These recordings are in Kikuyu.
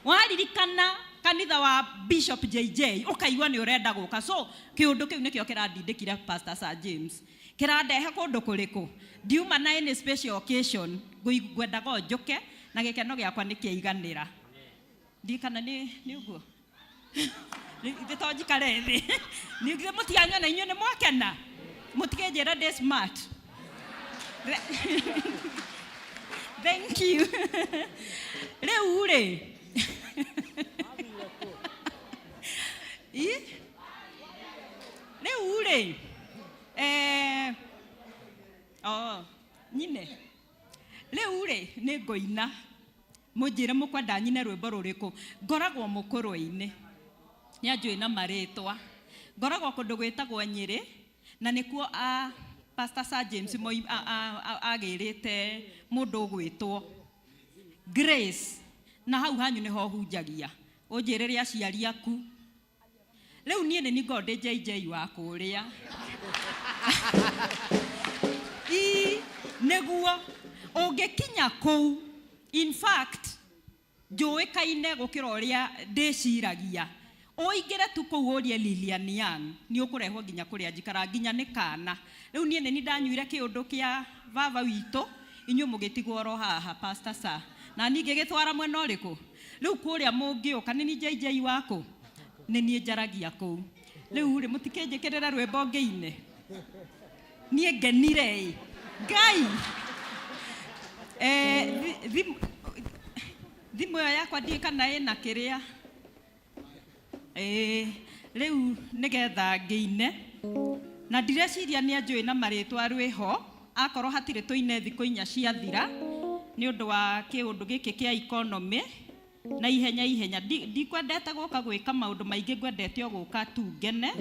Waririkana kanitha wa Bishop JJ ũkaigua nĩ ũrenda gũka. So kĩũndũ kĩu nĩkĩo kĩrandindĩkire Pastor Sir James, kĩrandehe kũndũ kũrĩkũ ndiuma na any special occasion, ngwendaga o njũke na gĩkeno gĩakwa nĩ kĩaiganĩra. Ndirikana nĩ ũguo ithe to njikare thĩ ningĩ mũtianyona inyuĩ nĩ mwakena, mũtikĩnjĩra ndĩ smart. Thank you. Rĩu rĩ Ĩ? Rĩu rĩ oh, nyine rĩu rĩ nĩ ngũina, mũnjĩre mũkwenda nyine rwĩmbo rũrĩkũ. Ngoragwo mũkũrwe-inĩ, nĩ anjũĩ na marĩtwa, ngoragwo kũndũ gwĩtagwo Nyĩrĩ, na nĩkuo a Pastor Sir James agĩrĩte mũndũ ũgwĩtwo Grace, na hau hanyu nĩho hunjagia. Ũnjĩrĩre aciari aku. Rĩu niĩ nĩ ningorwo ndĩ JJ wa kũrĩa ii nĩguo ũngĩkinya kũu. In fact njũĩkaine gũkĩra ũrĩa ndĩciragia. Ũingĩre tu kũu ũrie Lilian Young, nĩ ũkũrehwo nginya kũrĩa njikara, nginya nĩ kana. Rĩu niĩ nĩ ndanyuire kĩũndũ kĩa baba witũ, inyuĩ mũgĩtigwo oro haha Pastor Sir, na niĩ ngĩgĩtwara mwena ũrĩkũ. Rĩu kũrĩa mũngĩũka nĩ niĩ JJ wakũ, nĩ niĩ njaragia kũu. Rĩu rĩ mũtikĩnjĩkĩrĩre rwĩmbo ngĩine niĩ ngenire ĩ Ngai. Thimũ ĩyo yakwa ndiĩ kana ĩna kĩrĩa. Ĩĩ rĩu nĩgetha ngĩine, na ndireciria nĩ anjũĩ na marĩtwa rwĩho. Akorwo hatirĩ tũine thikũ inya ciathira nĩ ũndũ wa kĩũndũ gĩkĩ kĩa economy na ihenya ihenya. Ndikwendete gũka gwĩka maũndũ maingĩ, ngwendete o gũka tu ngene.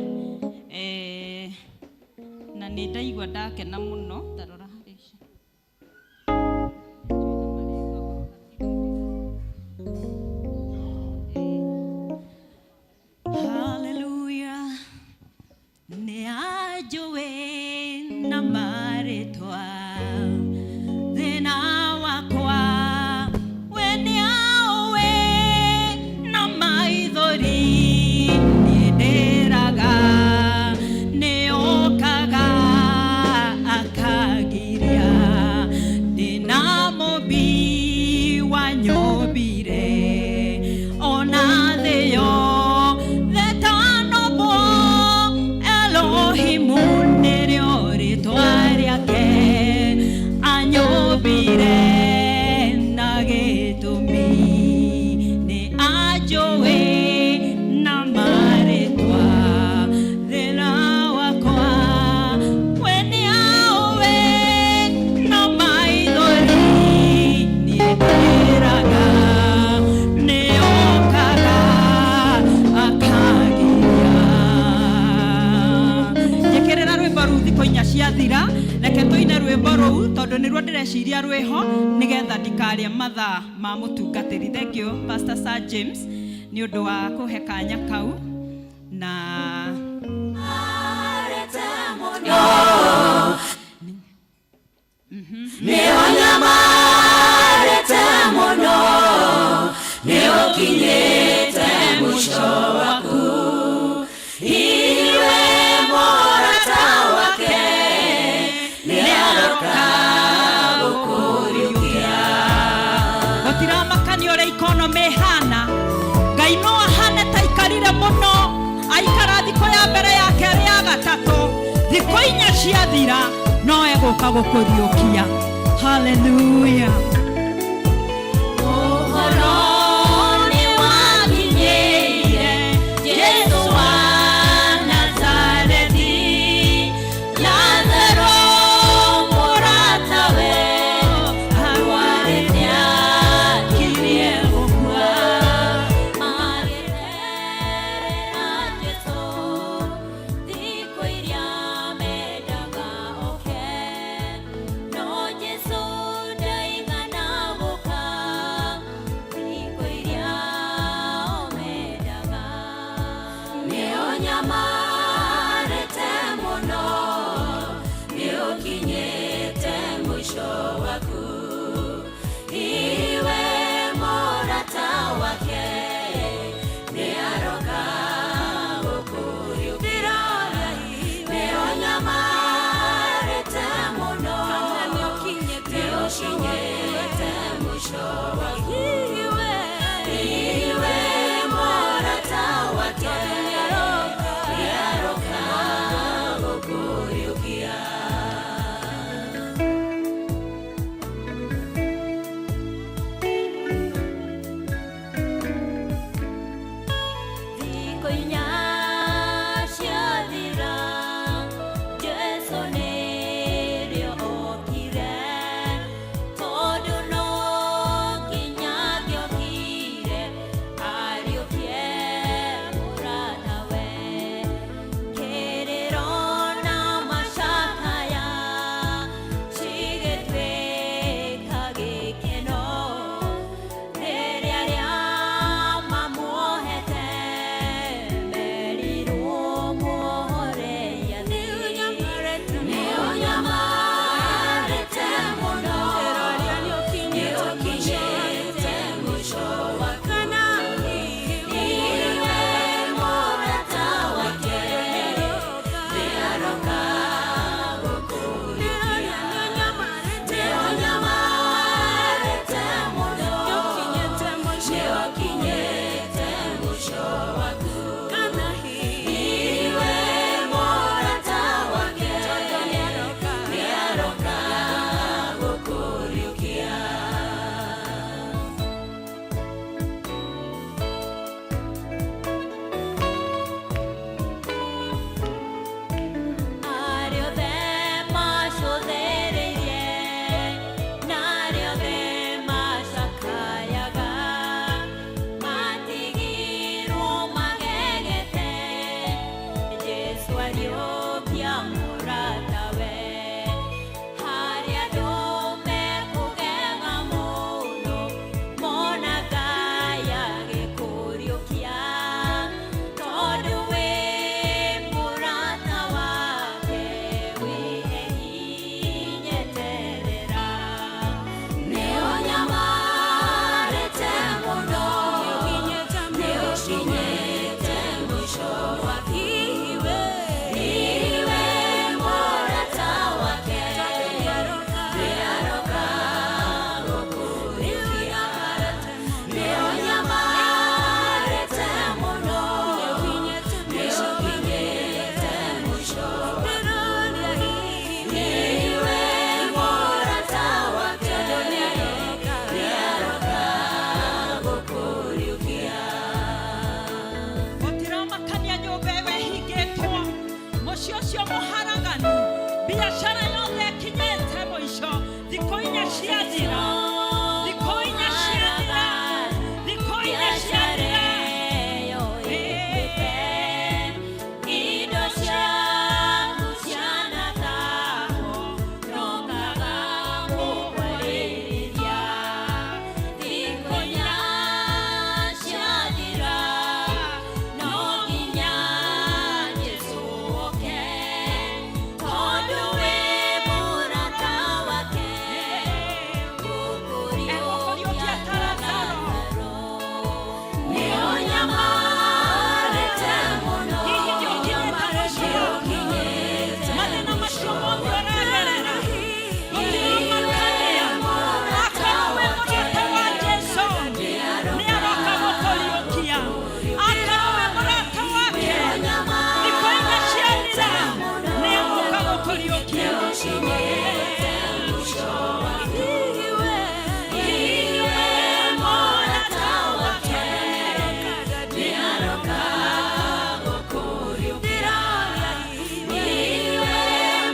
Na nĩ ndaigua ndakena mũno. Tarora harĩ ici. Hallelujah. Nĩ anjũĩ na marĩtwa, thĩna wakwa we nĩ aũĩ, na maithori niĩ ndĩraga nĩ okaga akangiria. Ndĩna mũmbi wanyũmbire ona thĩ yothe tanombwo, Elohimu nĩrĩo rĩtwa rĩake, anyũmbire na gĩtũmi, nĩ anjũĩ na marĩtwa, thĩna wakwa we nĩ aũĩ, na maithori niĩ ndĩraga nĩ okaga akangiria. Njĩkĩrĩra rwĩmbo rũu thikũ inya ciathira. Reke tũine rwĩmbo rũu tondũ nĩruo ndĩreciria rwĩho, nĩgetha ndikarĩe mathaa ma mũtungatĩri. Thank you Pastor Sir James nĩ ũndũ wa kũhe kanya kau na Nĩ ũnyamarĩte mũno, nĩ ũkinyĩte mũico waku. Hihi we mũrata wake nĩ aroka gũkũriũkia. Gũtiramakania ũrĩa economy ĩhana, Ngai no ahane ta ikarire mũno, aikara thikũ ya mbere, ya kerĩ, ya gatatũ, thikũ inya ciathira no egũka gũkũriũkia. Haleluya. Ũhoro nĩ wakinyĩire Jesũ wa Nazarethi, Lazaro mũratawe arwarĩte akirie gũkua. Magĩterera Jesũ thikũ iria mendaga oke, no Jesũ ndaigana gũka. Nĩũkinyĩte mũico waku. Hihi we mũrata wake nĩaroka gũkũriũkia. Nĩũnyamarĩte mũno, nĩũkinyĩte mũico waku. Hihi we mũrata wake nĩaroka gũkũriũkia. Gũtiramakania nyũmba ĩyo ĩhingĩtwo, mũciĩ ũcio mũharaganu, biacara yothe ĩkinyĩte mũico, thikũ 4 ciathira, thikũ 4 ciathira, thikũ 4 ciathira. Indo ciaku cianatahwo, nũkaga gũkwarĩrĩria. Thikũ 4 ciathira, no nginya Jesũ oke, tondũ wĩ mũrata wake. Egũkũriũkia ta Lazaro. Nĩũnyamarĩte mũno, Hihi nĩũkinyĩte mũico? nĩũkinyĩte Mathĩna macio mothe ũragerera, gũtiramakania, akorwo wĩ mũrata wa Jesũ, nĩaroka gũkũriũkia. Akorwo wĩ mũrata wake, thikũ 4 ciathira, nĩegũka gũkũriũkia. Nĩũkinyĩte mũico waku. Hihi we mũrata wake nĩaroka gũkũriũkia. Hihi we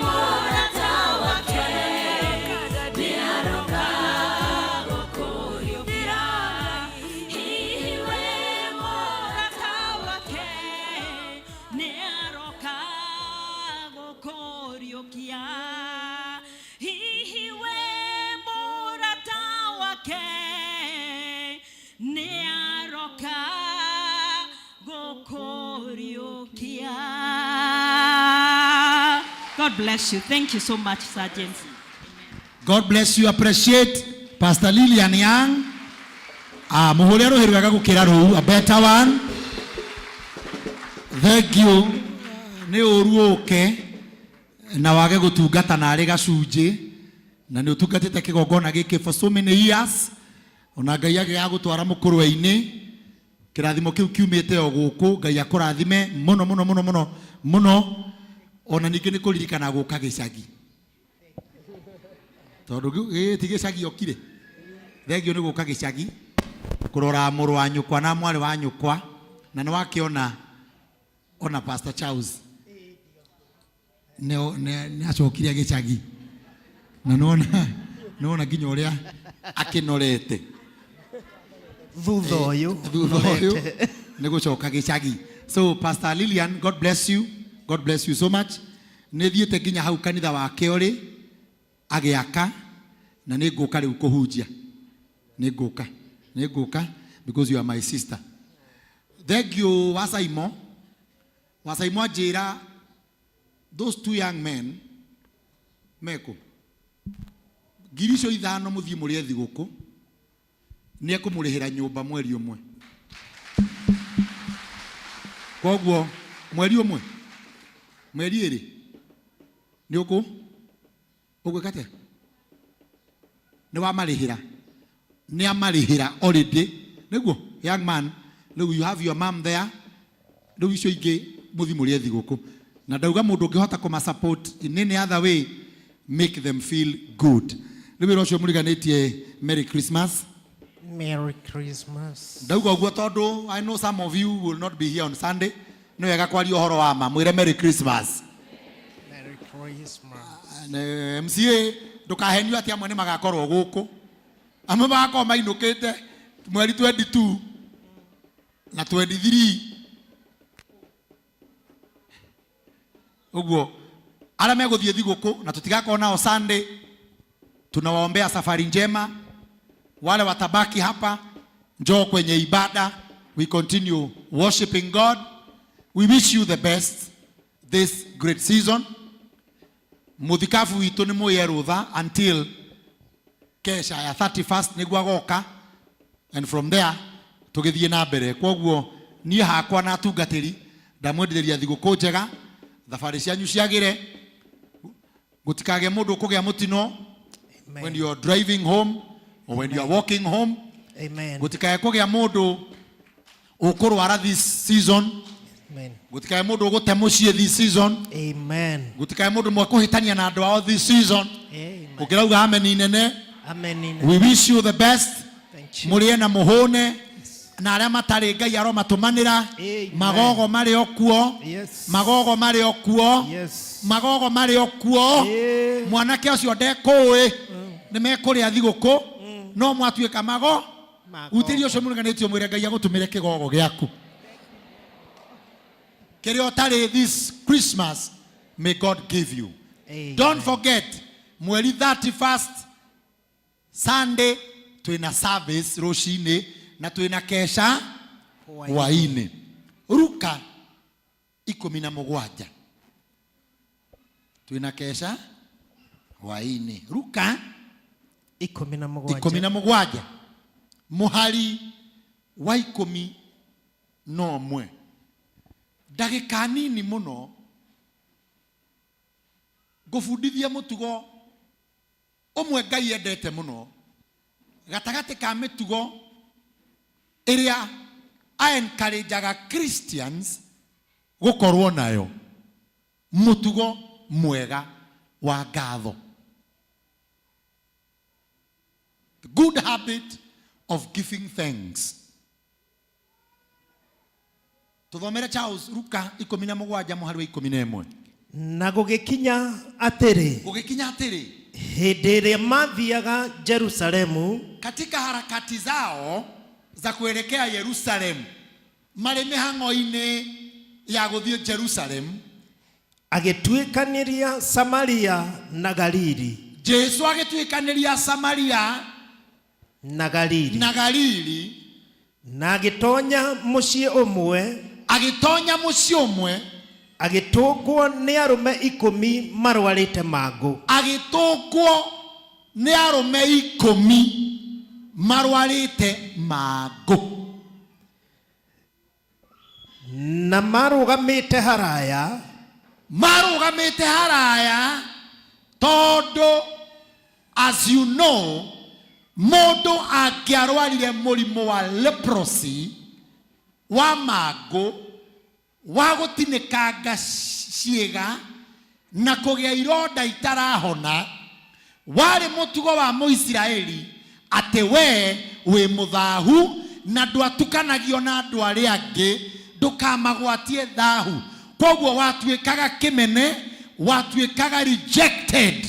mũrata wake nĩaroka gũkũriũkia. Hihi we mũrata wake nĩaroka gũkũriũkia. Hihi we mũrata wake nĩaroka gũkũriũkia. God bless you. Thank you so much, Sir James. God bless you. Appreciate Pastor Lillian Young. Ah, muhure rũhĩ rwega gũkĩra rũu, a better one. Thank you. Nĩ ũru ũke na wage gũtungata narĩ gacunjĩ, na nĩ ũtungatĩte kĩgongona gĩkĩ for so many years, ona Ngai agĩaga gũtwara mũkũrwe-inĩ, kĩrathimo kĩu kiumĩte o gũkũ. Ngai akũrathime mũno mũno mũno mũno mũno. Ona ningĩ nĩ kũririkana gũka gĩcagi, tondũ gĩkĩ ti gĩcagi okire. Thengio nĩ gũka gĩcagi kũrora mũrũ wa nyũkwa na mwarĩ wa nyũkwa, na nĩ wakĩona ona Pastor Charles nĩ acokire gĩcagi, na nĩwona nginya ũrĩa akĩnorete. Thutha ũyũ. Thutha ũyũ nĩ gũcoka gĩcagi. So Pastor Lillian, God bless you, God bless you so much. Nĩ thiĩte nginya hau kanitha wake ũrĩ agĩaka, na nĩ ngũka rĩu kũhunjia, nĩ ngũka because you are my sister. Thank you. Wasaimo, Wasaimo anjĩra those two young men mekũ 5,000 mũthiĩ mũrĩe thigũkũ, nĩ ekũmũrĩhĩra nyũmba mweri ũmwe. Koguo mweri ũmwe, mweri 2 nĩ ũkũ ũgwĩka atĩa? Nĩ wamarĩhĩra, nĩ amarĩhĩra already. Nĩguo, young man, rĩu you have your mom there. Rĩu icio ingĩ mũthi mũrĩe thigũkũ, na ndauga mũndũ ũngĩhota kũma support in any other way, make them feel good. Rĩu wĩra ũcio mũriganĩtie. Merry Christmas. Merry Christmas. Ndauga ũguo tondũ I know some of you will not be here on Sunday. Nĩ wega kwaria ũhoro wa ma. Mwĩre Merry Christmas. Merry Christmas. MCA, ndũkahenio atĩ amwe nĩ magakorwo gũkũ, amwe magakorwo mainũkĩte mweri 22 na 23 ũguo. Arĩa megũthiĩ thigũkũ na tũtigakorwo nao Sunday, tunawaombea safari njema. Wale watabaki hapa, njoo kwenye ibada, we continue worshiping God. We wish you the best this great season. Muthikabu witũ nĩ mũye rũtha until kesha ya 31st nĩguo agoka, and from there tũgĩthiĩ na mbere. Kwoguo Niĩ hakwa na atungatĩri ndamwendithĩria thigũkũ njega, thabarĩ cianyu ciagĩre, gũtikagĩe mũndũ ũkũgĩa mũtino Amen. when you are driving home or when you are walking home. Amen. Gũtikae kũgĩa mũndũ ũkũrwara this season. Amen. Gũtikae mũndũ ũgũte mũciĩ this season. Amen. Gũtikae mũndũ mwekũhĩtania na andũ ao this season. Amen. Ũngĩrauga ameni nene. Amen. We wish you the best. Thank you. Mũrĩe na mũhũne, na arĩa matarĩ Ngai aromatũmanĩra. Amen. Magogo marĩ o kuo. Yes. Magogo marĩ o kuo. Yes. Magogo marĩ o kuo. Eh. Mwanake ũcio ndekũĩ nĩ mekũrĩa thigũkũ, no mwatuĩka mago. Magogo. Utĩria ũcio mũreganĩtio, mwĩre Ngai agũtũmĩre kĩgogo gĩaku kĩrĩa ũtarĩ this Christmas. May God give you. Amen. Don't forget, mweri 31st Sunday twĩna service rũcinĩ na twĩna kesha hwainĩ. Ruka 17 twĩna kesha hwainĩ. Ruka 17. 17 mũhari wa 11. Ndagĩka nini mũno ngũbundithia mũtugo ũmwe Ngai endete mũno gatagatĩ ka mĩtugo ĩrĩa a-encourageaga Christians gũkorwo nayo, mũtugo mwega wa ngatho, the good habit of giving thanks. Tuthomere Charles, Ruka 17 mũhari wa 11. Na gũgĩkinya atĩrĩ, Gũgĩkinya atĩrĩ, hĩndĩ ĩrĩa mathiaga Jerusalemu, katika harakati zao za kuelekea Yerusalemu, marĩ mĩhang'o-inĩ ya gũthiĩ Jerusalem, agĩtuĩkanĩria Samaria na Galili. Jesu agĩtuĩkanĩria Samaria Na Galili. Na Galili. Na agĩtonya mũciĩ ũmwe, Agĩtonya mũciĩ ũmwe, agĩtũngwo nĩ arũme 10 marwarĩte mangũ. Agĩtũngwo nĩ arũme 10 marwarĩte mangũ. Na marũgamĩte haraya, Marũgamĩte haraya tondũ, as you know, mũndũ angĩarwarire mũrimũ wa leprosy, wa mangũ, wa gũtinĩkanga ciĩga na kũgĩa ironda itarahona, warĩ mũtugo wa Mũisiraeli atĩ we wĩ mũthahu na ndwatukanagio na andũ arĩa angĩ ndũkamagwatie thahu. Koguo watuĩkaga kĩmene, watuĩkaga rejected.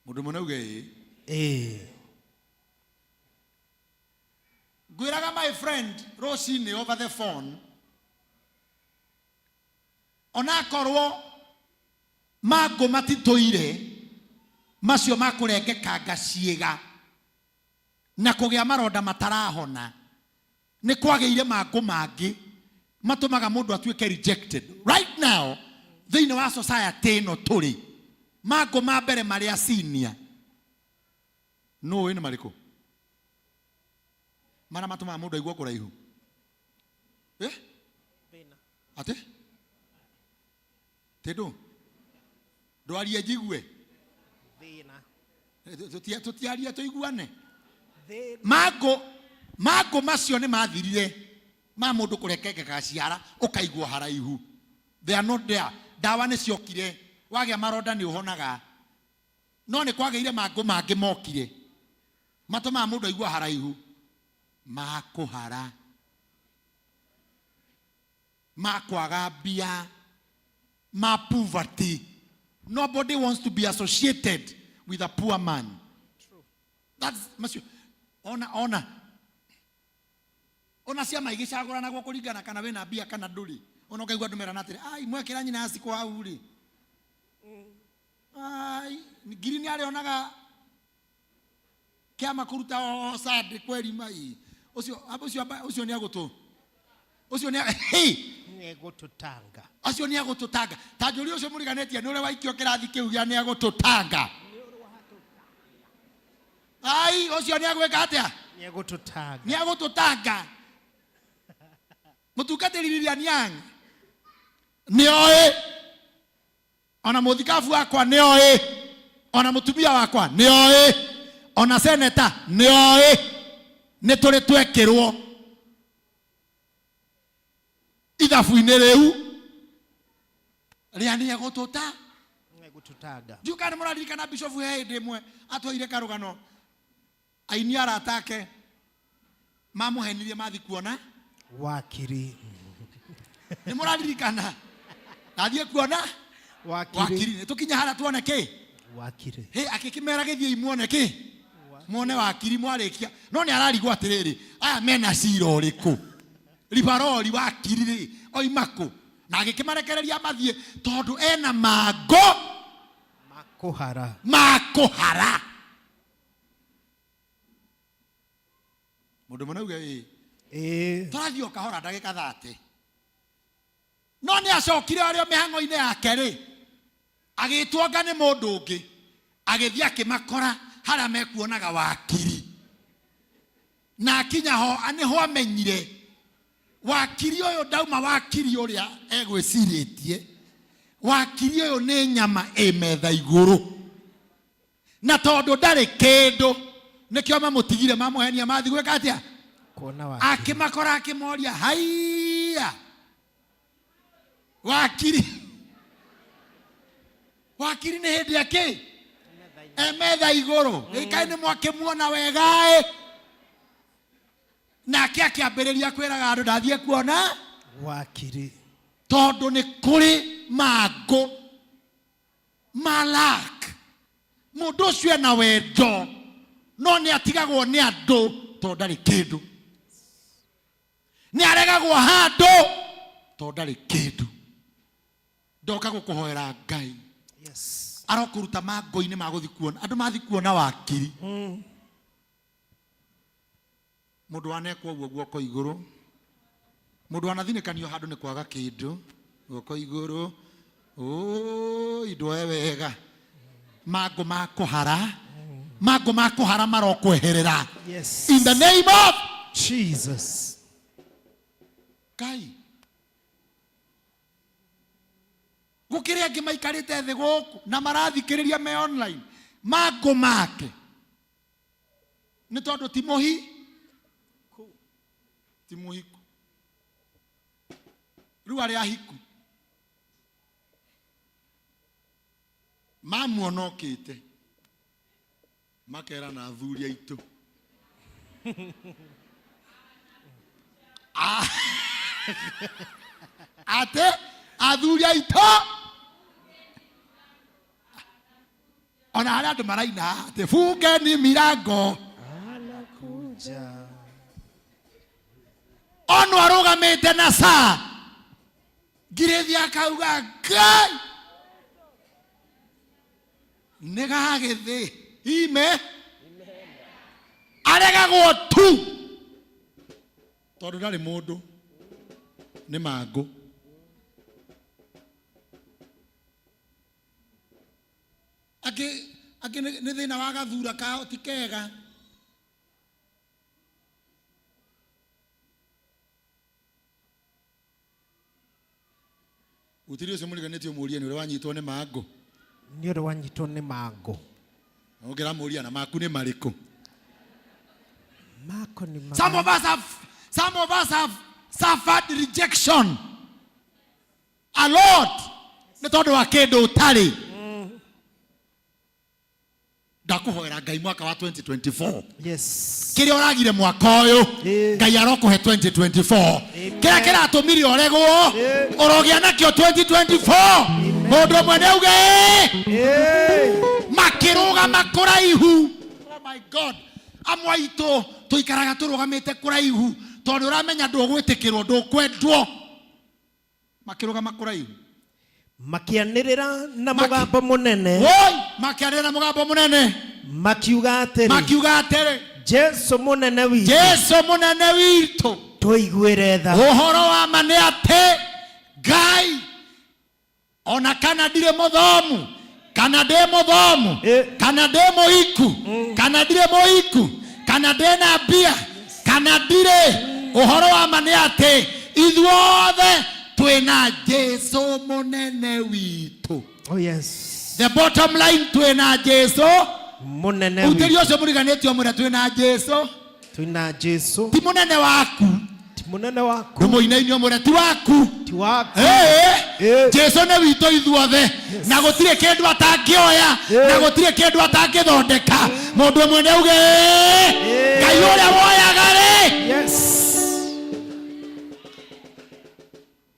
Mũndũ mũne auge ĩĩ. Ĩĩ. Ngwĩraga my friend rũcinĩ over the phone, onakorwo mangũ matitũire macio makũrengekanga ciĩga na kũgĩa maronda matarahona, nĩ kwagĩire mangũ mangĩ matũmaga mũndũ atuĩke rejected right now thĩinĩ wa society ĩno tũrĩ. Mangũ ma mbere marĩa senior nũĩ nĩ marĩkũ marĩa matũmaga mũndũ aigue kũraihu, eh? Atĩ tĩndũ ndwarie njigue. Tũtiarie tũiguane. Mangũ mangũ macio nĩ mathirire ma mũndũ kũrekengeka ciara ũkaigwo haraihu. They are not there. Ndawa nĩ ciokire, wagĩa maronda nĩ ũhonaga, no nĩ kwagĩire mangũ mangĩ mokire matũmaga mũndũ aigua haraihu, makũhara, makwaga mbia, ma poverty. Nobody wants to be associated with a poor man. That's macio ona ciama igĩcagũranagwo kũringana kana wĩna mbia kana ndũrĩ. Ona ũkaigua andũ merana atĩrĩ, ai, mwekĩra nyina acikũ hau rĩ, ai, ngiri nĩ arĩonaga kĩama kũruta o Sunday kweri mai ũcio ũcio ũcio nĩ agũtũ ũcio nĩ, hey! Nĩegũtũtanga. Acio nĩ agũtũtanga. Ta njũria ũcio mũriganĩtie nĩ ũrĩa waikio kĩrathi kĩu gĩa nĩ agũtũtanga. Ai, ũcio nĩ agwĩka atĩa? Nĩ egũtũtanga. Nĩ agũtũtanga. Mũtungatĩri Lilian Young nĩ oĩ, ona mũthikabu wakwa nĩ oĩ, ona mũtumia wakwa nĩ oĩ, ona seneta nĩ oĩ, nĩ tũrĩ twekĩrwo ithabu-inĩ rĩu rĩa nĩ egũtũta. Nĩ egũtũtanga. Ndiũ kana nĩ mũraririkana Bishop he hĩndĩ ĩmwe atwaire karũgano, aini arata ake mamũhenirie mathi kuona wakiri. Nĩ mũraririkana athiĩ kuona wakiri. Wakiri. Nĩ tũkinya harĩa tuone kĩ wakiri. Hĩ, akĩkĩmera gĩthiĩi muone kĩ, muone wakiri mwarĩkia. No nĩ ararigwo atĩrĩrĩ, aya mena cira ũrĩkũ? Ribarori wakiri rĩ oima kũ? Na agĩkĩmarekereria mathiĩ tondũ ena mangũ makũhara. Makũhara. Mũndũ mũne auge ĩĩ. Ĩĩ. Tũrathiĩ o kahora ndagĩka 30. No nĩ acokire arĩ o mĩhang'o-inĩ yake rĩ, agĩtwanga nĩ mũndũ ũngĩ, agĩthiĩ akĩmakora harĩa mekuonaga wakiri. Na akinya ho nĩho amenyire wakiri ũyũ ndauma wakiri ũrĩa egwĩcirĩtie. Wakiri ũyũ nĩ nyama ĩ metha igũrũ, na tondũ ndarĩ kĩndũ nĩkĩo mamũtigire mamũhenia mathiĩ gwĩka atĩa? Kuona wakiri. Akĩmakora akĩmoria, haiya, wakiri, wakiri nĩ hĩndĩ ya kĩ e metha igũrũ? Gĩkaĩ nĩ mwakĩmuona wegaĩ. Nake akĩambĩrĩria kwĩraga andũ ndathiĩ kuona wakiri, tondũ nĩ kũrĩ mangũ malak. Mũndũ ũcio ena wendo no nĩ atigagwo nĩ andũ tondũ ndarĩ kĩndũ, nĩ aregagwo handũ tondũ ndarĩ kĩndũ. Ndoka gũkũhoera Ngai arokũruta mangũ-inĩ ma gũthiĩ kuona andũ mathiĩ kuona wakiri. Mũndũ wanekwo ũguo guoko igũrũ, mũndũ wanathinĩkanio handũ nĩ kwaga kĩndũ guoko igũrũ. Ũĩ, ndwoe wega. Mangũ ma kũhara, mangũ ma kũhara marokweherera in the name of Jesus. Ngai, gũkĩrĩ angĩ maikarĩte thĩ gũkũ na marathikĩrĩria me online, mangũ make nĩ tondũ ti mũhi ti mũhiku. Rĩu arĩa ahiku mamuona okĩte makera na athuri aitũ. Ah. Atĩ athuri aitũ, ona harĩa andũ maraina atĩ fungeni milango Anakuja. Ono arũgamĩte na saa ngirĩthi akauga Ngai nĩ gagĩthĩ ime aregagwo tu tondũ ndarĩ mũndũ nĩ mangũ. Angĩ angĩ nĩ thĩna wa gathura kao ti kega. Gũtirĩ ũcio mũriganĩtie ũmũrie nĩ ũrĩa wanyitwo nĩ mangũ. Nĩ ũrĩa wanyitwo nĩ mangũ. Ũngĩramũria na maku nĩ marĩkũ? Mako nĩ ma Some of us have suffered rejection a lot nĩ tondũ wa kĩndũ ũtarĩ. Ndakũhoera Ngai mwaka wa 2024 kĩrĩa ũragire mwaka ũyũ, Ngai arokũhe 2024. Kĩrĩa kĩratũmire ũregwo, ũrogĩa nakĩo 2024. Mũndũ ũmwe nĩ auge "Ĩĩ." Makĩrũgama kũraihu. Oh my God, amwe aitũ tũikaraga tũrũgamĩte kũraihu tondũ ũramenya ndũgwĩtĩkĩrwo, ndũkwendwo. Makĩrũgama kũraihu. Makĩanĩrĩra na mũgambo mũnene. Woi, makĩanĩrĩra na mũgambo mũnene. Makiuga atĩrĩ, makiuga atĩrĩ, Jesu mũnene witũ, Jesu mũnene witũ, tũiguĩre tha. Ũhoro wa ma nĩ atĩ Ngai, ona kana ndirĩ mũthomu kana ndĩ mũthomu, kana ndĩ mũhiku kana ndirĩ mũhiku, Kana ndĩna mbia kana ndirĩ, ũhoro wa ma nĩ atĩ ithuothe twĩna Jesu mũnene witũ. Oh yes. The bottom line, twĩna Jesu Mũnene utĩri witũ. Ũcio mũriganĩtio mwĩre twĩna Jesu. Twĩna Jesu. Ti mũnene waku. Ti mũnene waku. Ndũmũinainio mwĩre ti waku. Ti waku. Ĩĩ. Ĩĩ. Jesu nĩ witũ ithuothe na gũtirĩ kĩndũ atangĩoya Ĩĩ. na gũtirĩ kĩndũ atangĩthondeka. Mũndũ ũmwe nĩ auge "Ĩĩ." Ĩĩ. Ngai ũrĩa woyaga rĩ Yes.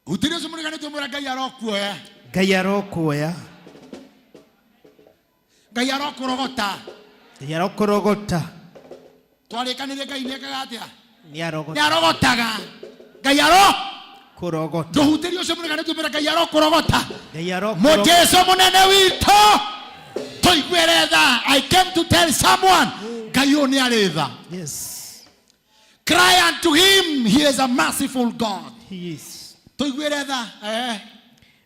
gũtirĩ ũcio mũriganĩtio mwĩra Ngai arokuoya. Ngai arokuoya. Ngai arokũrogota. Ngai arokũrogota. Twarĩkanĩrie Ngai nĩekaga atĩa? Nĩ Nĩ arogota. arogotaga. Ngai aro Kũrogota. Ndũhutĩrie ũcio mũriganĩtio mwĩra Ngai arokũrogota. Ngai arokũrogota. Mũjesu mũnene witũ, tũiguĩre tha. I came to tell someone, Ngai ũyũ nĩ arĩ tha. Yes. Cry unto him, he is a merciful God. He is. Tũiguĩre tha.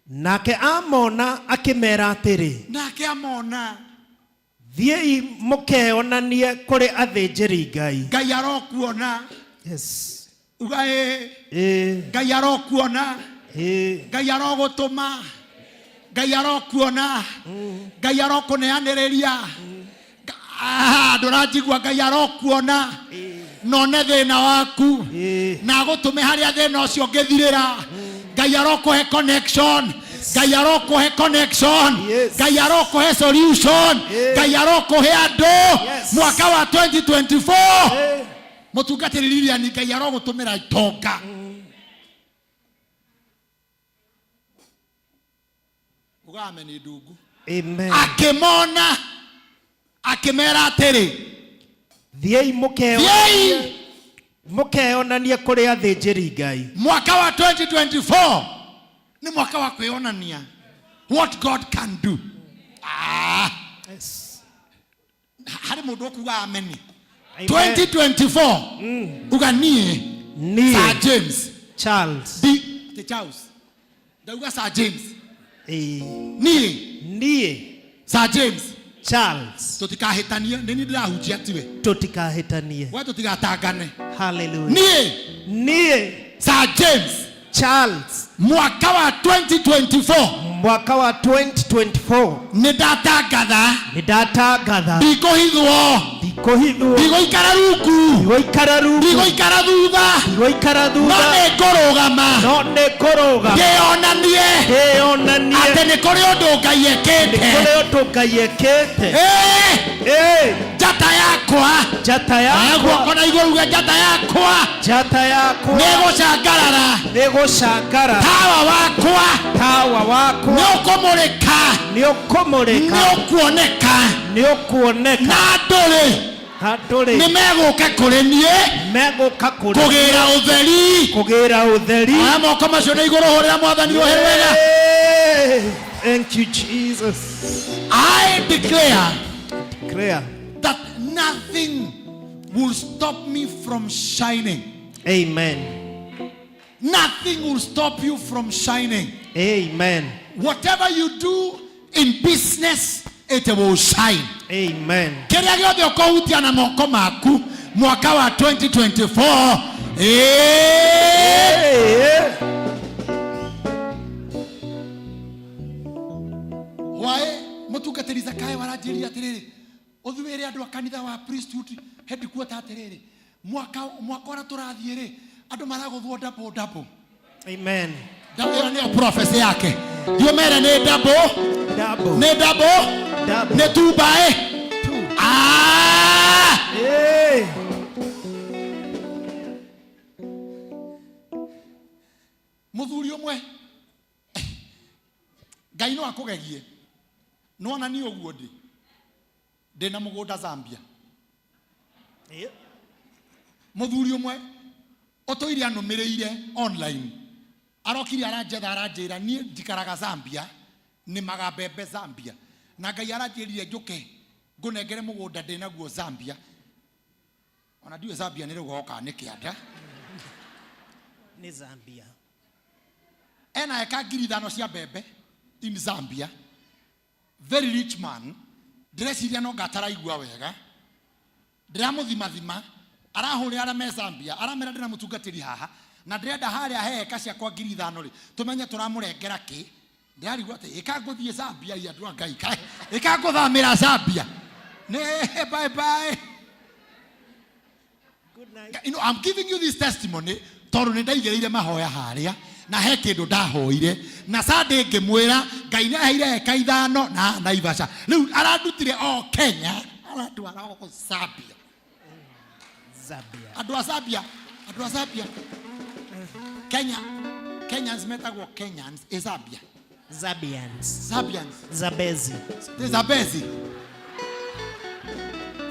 Nake amona akĩmera atĩrĩ, Nake amona. Thiĩi mũkeonanie kũrĩ athĩnjĩri Ngai. Ngai arokuona. Yes. Uga ĩ. Ĩĩ. Ngai arokuona. Ĩĩ. Ngai arogũtũma. Ngai arokuona. Ngai arokũneanĩrĩria. Ah, ndũranjigua. Ngai arokuona none thĩna waku Ĩĩ. na agũtũme harĩa thĩna ũcio ũngĩthirĩra. Ngai arokũhe connection. Ngai arokũhe connection. Yes. Ngai arokũhe solution. Yes. Ngai arokũhe andũ. Yes. Mwaka wa 2024, Ĩĩ. mũtungatĩri Lilian, Ngai arogũtũmĩra itonga. Ugame nĩ ndungu. Amen. Akĩmona akĩmera atĩrĩ, Thiĩi mũkeonanie thiĩi mũkeonanie kũrĩ athĩnjĩri Ngai. Mwaka wa 2024 nĩ mwaka wa kwĩonania what God can do. Ah, Yes. harĩ mũndũ ũkuga ameni? Amen. 2024, uga niĩ Niĩ Sir James Charles. D the Charles, ndauga Sir James. Ĩĩ. Niĩ Niĩ Sir James Charles. Tũtikahĩtanie, nĩ niĩ ndĩrahunjia tiwe. Tũtikahĩtanie. We tũtigatangane. Hallelujah. Niĩ Niĩ Sir James Charles mwaka wa 2024 mwaka wa 2024 nĩ ndatangatha nĩ ndatangatha ndikũhithwo, ndikũhithwo, ndigũikara rungu, ndigũikara rungu, ndigũikara thutha, ndigũikara no thutha, nĩ ngũrũgama no nĩ ngũrũgama ndĩonanie ndĩonanie atĩ nĩ kũrĩ ũndũ Ngai ekĩte. Kũrĩ ũndũ Ngai ekĩte. Ĩĩ, Ĩĩ, njata yakwa njata oya yakwa guoko na igũrũ uge njata yakwa njata yakwa nĩ gũcangarara, nĩ gũcangara, tawa wakwa tawa nĩ wakwa ũkũmũrĩka, nĩ ũkũmũrĩka, nĩ ũkuoneka, nĩ ũkuoneka, na andũ-rĩ na andũ-rĩ nĩ megũka kũrĩ niĩ megũka kũrĩ kũgĩra ũtheri. Kũgĩra ũtheri. Oya moko macio na igũrũ, hũrĩra Mwathani rũhĩ rwega. Hey, thank you, Jesus. I declare Declare that nothing will stop me from shining. Amen. Nothing will stop you from shining. Amen. Whatever you do in business, it will shine. Amen. Kĩrĩa gĩothe ũkũhutia na moko maku mwaka wa 2024, ĩĩ. Hey. Hwaĩ mũtungatĩri Zakayo aranjĩrire atĩrĩrĩ, ũthuĩre andũ a kanitha wa priesthood headquarter atĩrĩrĩ, mwaka ũrĩa tũrathiĩ rĩ, andũ maragũthwo double double. Amen. Ĩyo nĩyo prophecy yake. Thiĩ ũmere nĩ double. Double. Nĩ double. Double. Nĩ two by Two. Ah! Hey. Mũthuri ũmwe, Ngai no akũgegie nĩwona niĩ ũguo ndĩ na mũgũnda Zambia. Mũthuri ũmwe ũtũire anũmĩrĩire online arokire aranjetha, aranjĩra niĩ njikaraga Zambia, nĩmaga mbembe Zambia, na Ngai aranjĩrire njũke ngũnengere mũgũnda ndĩ naguo Zambia. Ona ndiũĩ Zambia nĩ rũgongo kana nĩ kĩanda. Nĩ Zambia. Ena eka 5,000 cia mbembe in Zambia. Very rich man. Ndĩreciria no ngataraigua wega. Ndĩramũthimathima, arahũrĩra arĩa me Zambia, aramera ndĩna mũtungatĩri haha na ndĩrenda harĩa he eka ciakwa 5,000 rĩ, tũmenye tũramũrengera kĩ. Ndĩrarigwo atĩ ĩka ngũthiĩ Zambia i andũ a Ngai, kaĩ ĩka ngũthamĩra Zambia. Nĩ bye bye. Good night. You know, I'm giving you this testimony tondũ nĩ ndaigĩrĩire mahoya harĩa na he kĩndũ ndahoire na Sunday ngĩmwĩra Ngai nĩ aheire eka 5 na Naivasha. Rĩu arandutire o Kenya, arandwara o Zambia. Zambia. Andũ a Zambia, andũ a Zambia. Kenya, Kenyans metagwo Kenyans, ĩ Zambia. Zambians. Zambians. Zambezi. Nĩ Zambezi.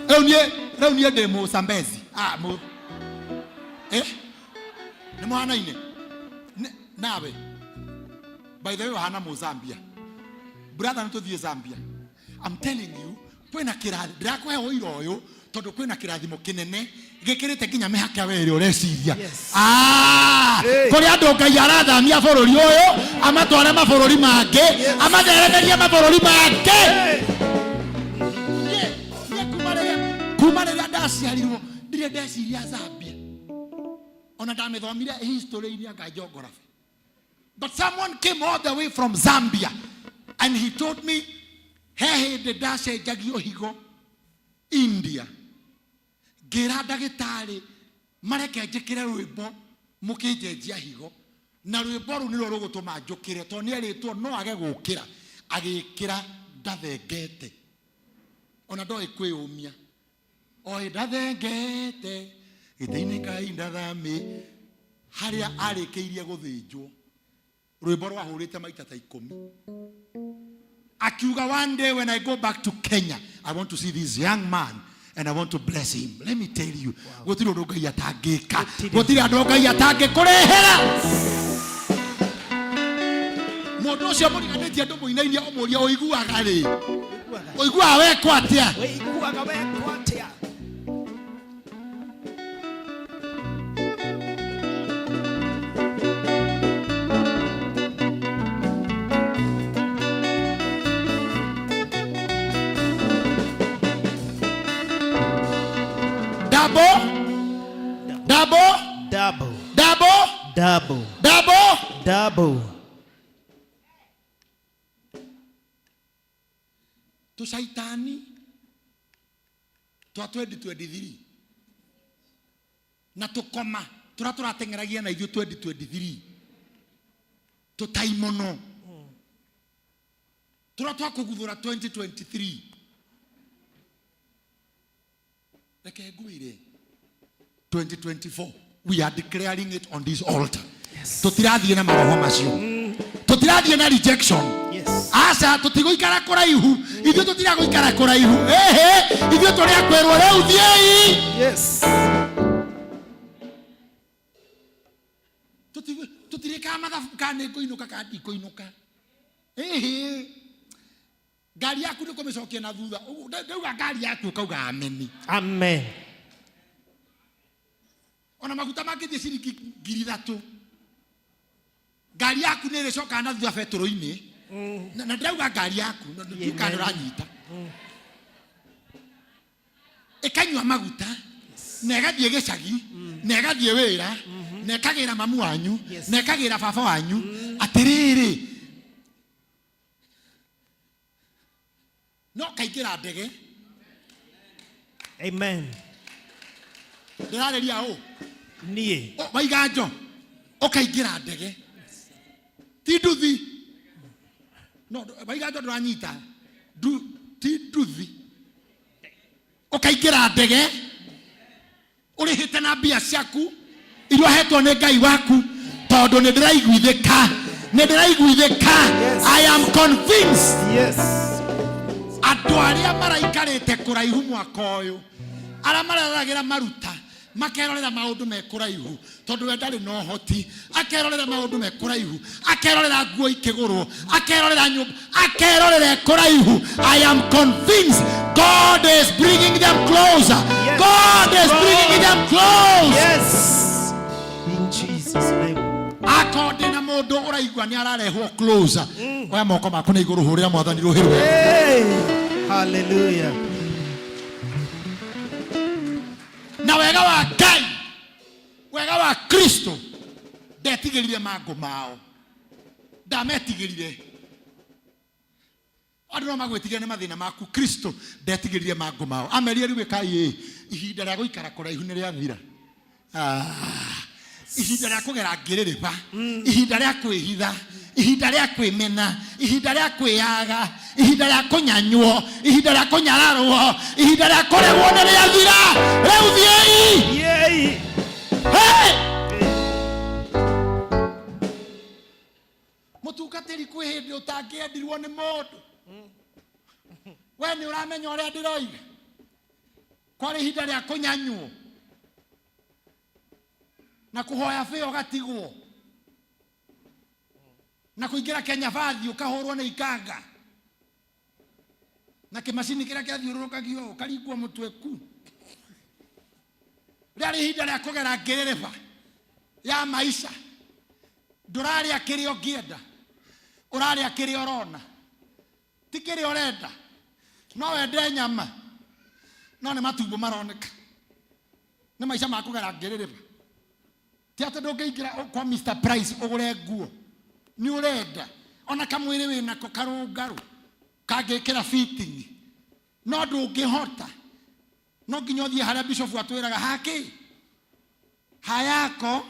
Rĩu niĩ ndĩ mũ Zambezi. Ah, mũ. Eh? Nĩ mũhanaine? Nawe. By the way, ũhana mũ Zambia. Brother, nĩ tũthiĩ Zambia. I'm telling you, kwĩna kĩrathi, ndĩrakũhe ũira ũyũ tondũ kwĩna kĩrathimo kĩnene gĩkĩrĩte nginya mĩhaka we ĩrĩa ũreciria. Yes. Ah, Hey. kũrĩ andũ Ngai arathamia bũrũri ũyũ amatware mabũrũri mangĩ, amatheremerie mabũrũri mangĩ. Niĩ kuma rĩrĩa ndaciarirwo ndirĩ ndeciria Zambia, ona ndamĩthomire history-inĩ anga geography. But someone came all the way from Zambia and he told me he hĩndĩ ndacenjagio higo India, ngĩra ndagĩtarĩ mareke njĩkĩre rwĩmbo mũkĩnjenjia higo, na rwĩmbo rũu nĩruo rũgũtũma njũkĩre, tondũ nĩerĩtwo no age gũkĩra. Agĩkĩra ndathengete, ona ndoĩ kwĩyũmia, oĩ ndathengete gĩtĩ-inĩ Ngai ndathami, harĩa arĩkĩirie gũthĩnjwo rwĩmbo rwahũrĩte maita ta 10. Akiuga, one day when I go back to Kenya, I want to see this young man and I want to bless him. Let me tell you, gũtirĩ ũndũ Ngai atangĩka, gũtirĩ andũ Ngai atangĩkũrehera. Mũndũ ũcio mũriganĩtie andũ mũinainie ũmũrie ũiguaga rĩ, ũiguaga wekwo atĩa? Ũiguaga wekwo atĩa? Double, double, Double, double, double, double, double. Tũcaitani twa 2023 na tũkoma tũrĩa tũrateng'eragia na ithuĩ 2023, tũtaimono tũrĩa twakũguthũra 2023. Reke ngwĩre, 2024 we are declaring it on this altar. Tũtirathiĩ na maroho macio, tũtirathiĩ na rejection. Yes. Aca, tũtigũikara kũraihu, ithuĩ tũtiragũikara kũraihu. Ehe, ithuĩ tũrĩ a kwĩrwo rĩu thiĩi. Yes. Tũtirĩkaga mathabu kana nĩ ngũinũka kana ndikũinũka. Ĩhĩ, ngari yaku nĩ kũmĩcokia na thutha. Ũguo, ndauga ngari yaku ũkauga ameni. Amen. Ona maguta mangĩthiĩ ciringi 3,000, ngari yaku nĩ ĩrĩcokaga na thutha betũrũ-inĩ. Na ndĩrauga ngari yaku, na ndiũĩ kana ndũranyita. Ĩkanyua maguta na ĩgathiĩ gĩcagi na ĩgathiĩ wĩra na ĩkagĩra mamu wanyu Yes. na ĩkagĩra baba wanyu. Atĩrĩrĩ, no kaingĩra ndege. Amen. Ndĩrarĩria ũ? Niĩ. Waiganjo ũkaingĩra ndege, ti nduthi. No waiganjo ndũranyita. Ti nduthi, ũkaingĩra ndege ũrĩhĩte na mbia ciaku iria ũhetwo nĩ Ngai waku, tondũ nĩ ndĩraiguithĩka, nĩ ndĩraiguithĩka. Yes. I am convinced. Yes. Andũ arĩa maraikarĩte kũraihu mwaka ũyũ, arĩa mareroragĩra maruta, makerorera maũndũ me kũraihu, tondũ we ndarĩ na ũhoti, akerorera maũndũ me kũraihu, akerorera nguo ikĩgũrwo, akerorera nyũmba, akerorera kũraihu. I am convinced God is bringing them closer. Yes. God is bringing them close. Yes. In Jesus' name. Akorwo ndĩ na mũndũ ũraigua nĩ ararehwo closer, oya moko maku na igũrũ, hũrĩra Mwathani rũhĩ rwega. Hey. Hallelujah. Na wega wa Ngai, wega wa Kristo, ndetigĩrire mangũ mao, ndametigĩrire. Andũ no magwĩtigĩre nĩ mathĩna maku, Kristo ndetigĩrire mangũ mao. Amerire rĩu ĩkai ĩ, ihinda rĩa gũikara kũraihu nĩ rĩathira. Ah, ihinda rĩa kũgera ngĩrĩrĩba, ihinda rĩa kwĩhitha, ihinda rĩa kwĩmena, ihinda rĩa kwĩyaga, ihinda rĩa kũnyanywo, ihinda rĩa kũnyararwo, ihinda rĩa kũregwo nĩ rĩathira. Rĩu thiĩi. Yay. Hey! Mũtungatĩri, kwĩ hĩndĩ ũtangĩendirwo nĩ mũndũ. We nĩ ũramenya ũrĩa ndĩroiga. Kwarĩ ihinda rĩa kũnyanywo na kũhoya bĩa ũgatigwo, na kũingĩra Kenya bathi ũkahũrwo nĩ ikanga na kĩmacini kĩrĩa kĩathiũrũrũkagio ũkaringwo mũtwe ku. Rĩarĩ ihinda rĩa kũgera ngĩrĩrĩba ya maisha. Ndũrarĩa kĩrĩa ũngĩenda, ũrarĩa kĩrĩa ũrona, ti kĩrĩa ũrenda. No wende nyama, no nĩ matumbo maroneka. Nĩ maica ma kũgera ngĩrĩrĩba. Ti atĩ ndũngĩingĩra kwa Mr Price ũgũre nguo, nĩ ũrenda ona kamwĩrĩ wĩnako karũngarũ kangĩkĩra fitting, no ndũngĩhota. No nginya ũthiĩ harĩa bishop atwĩraga hakĩ hayako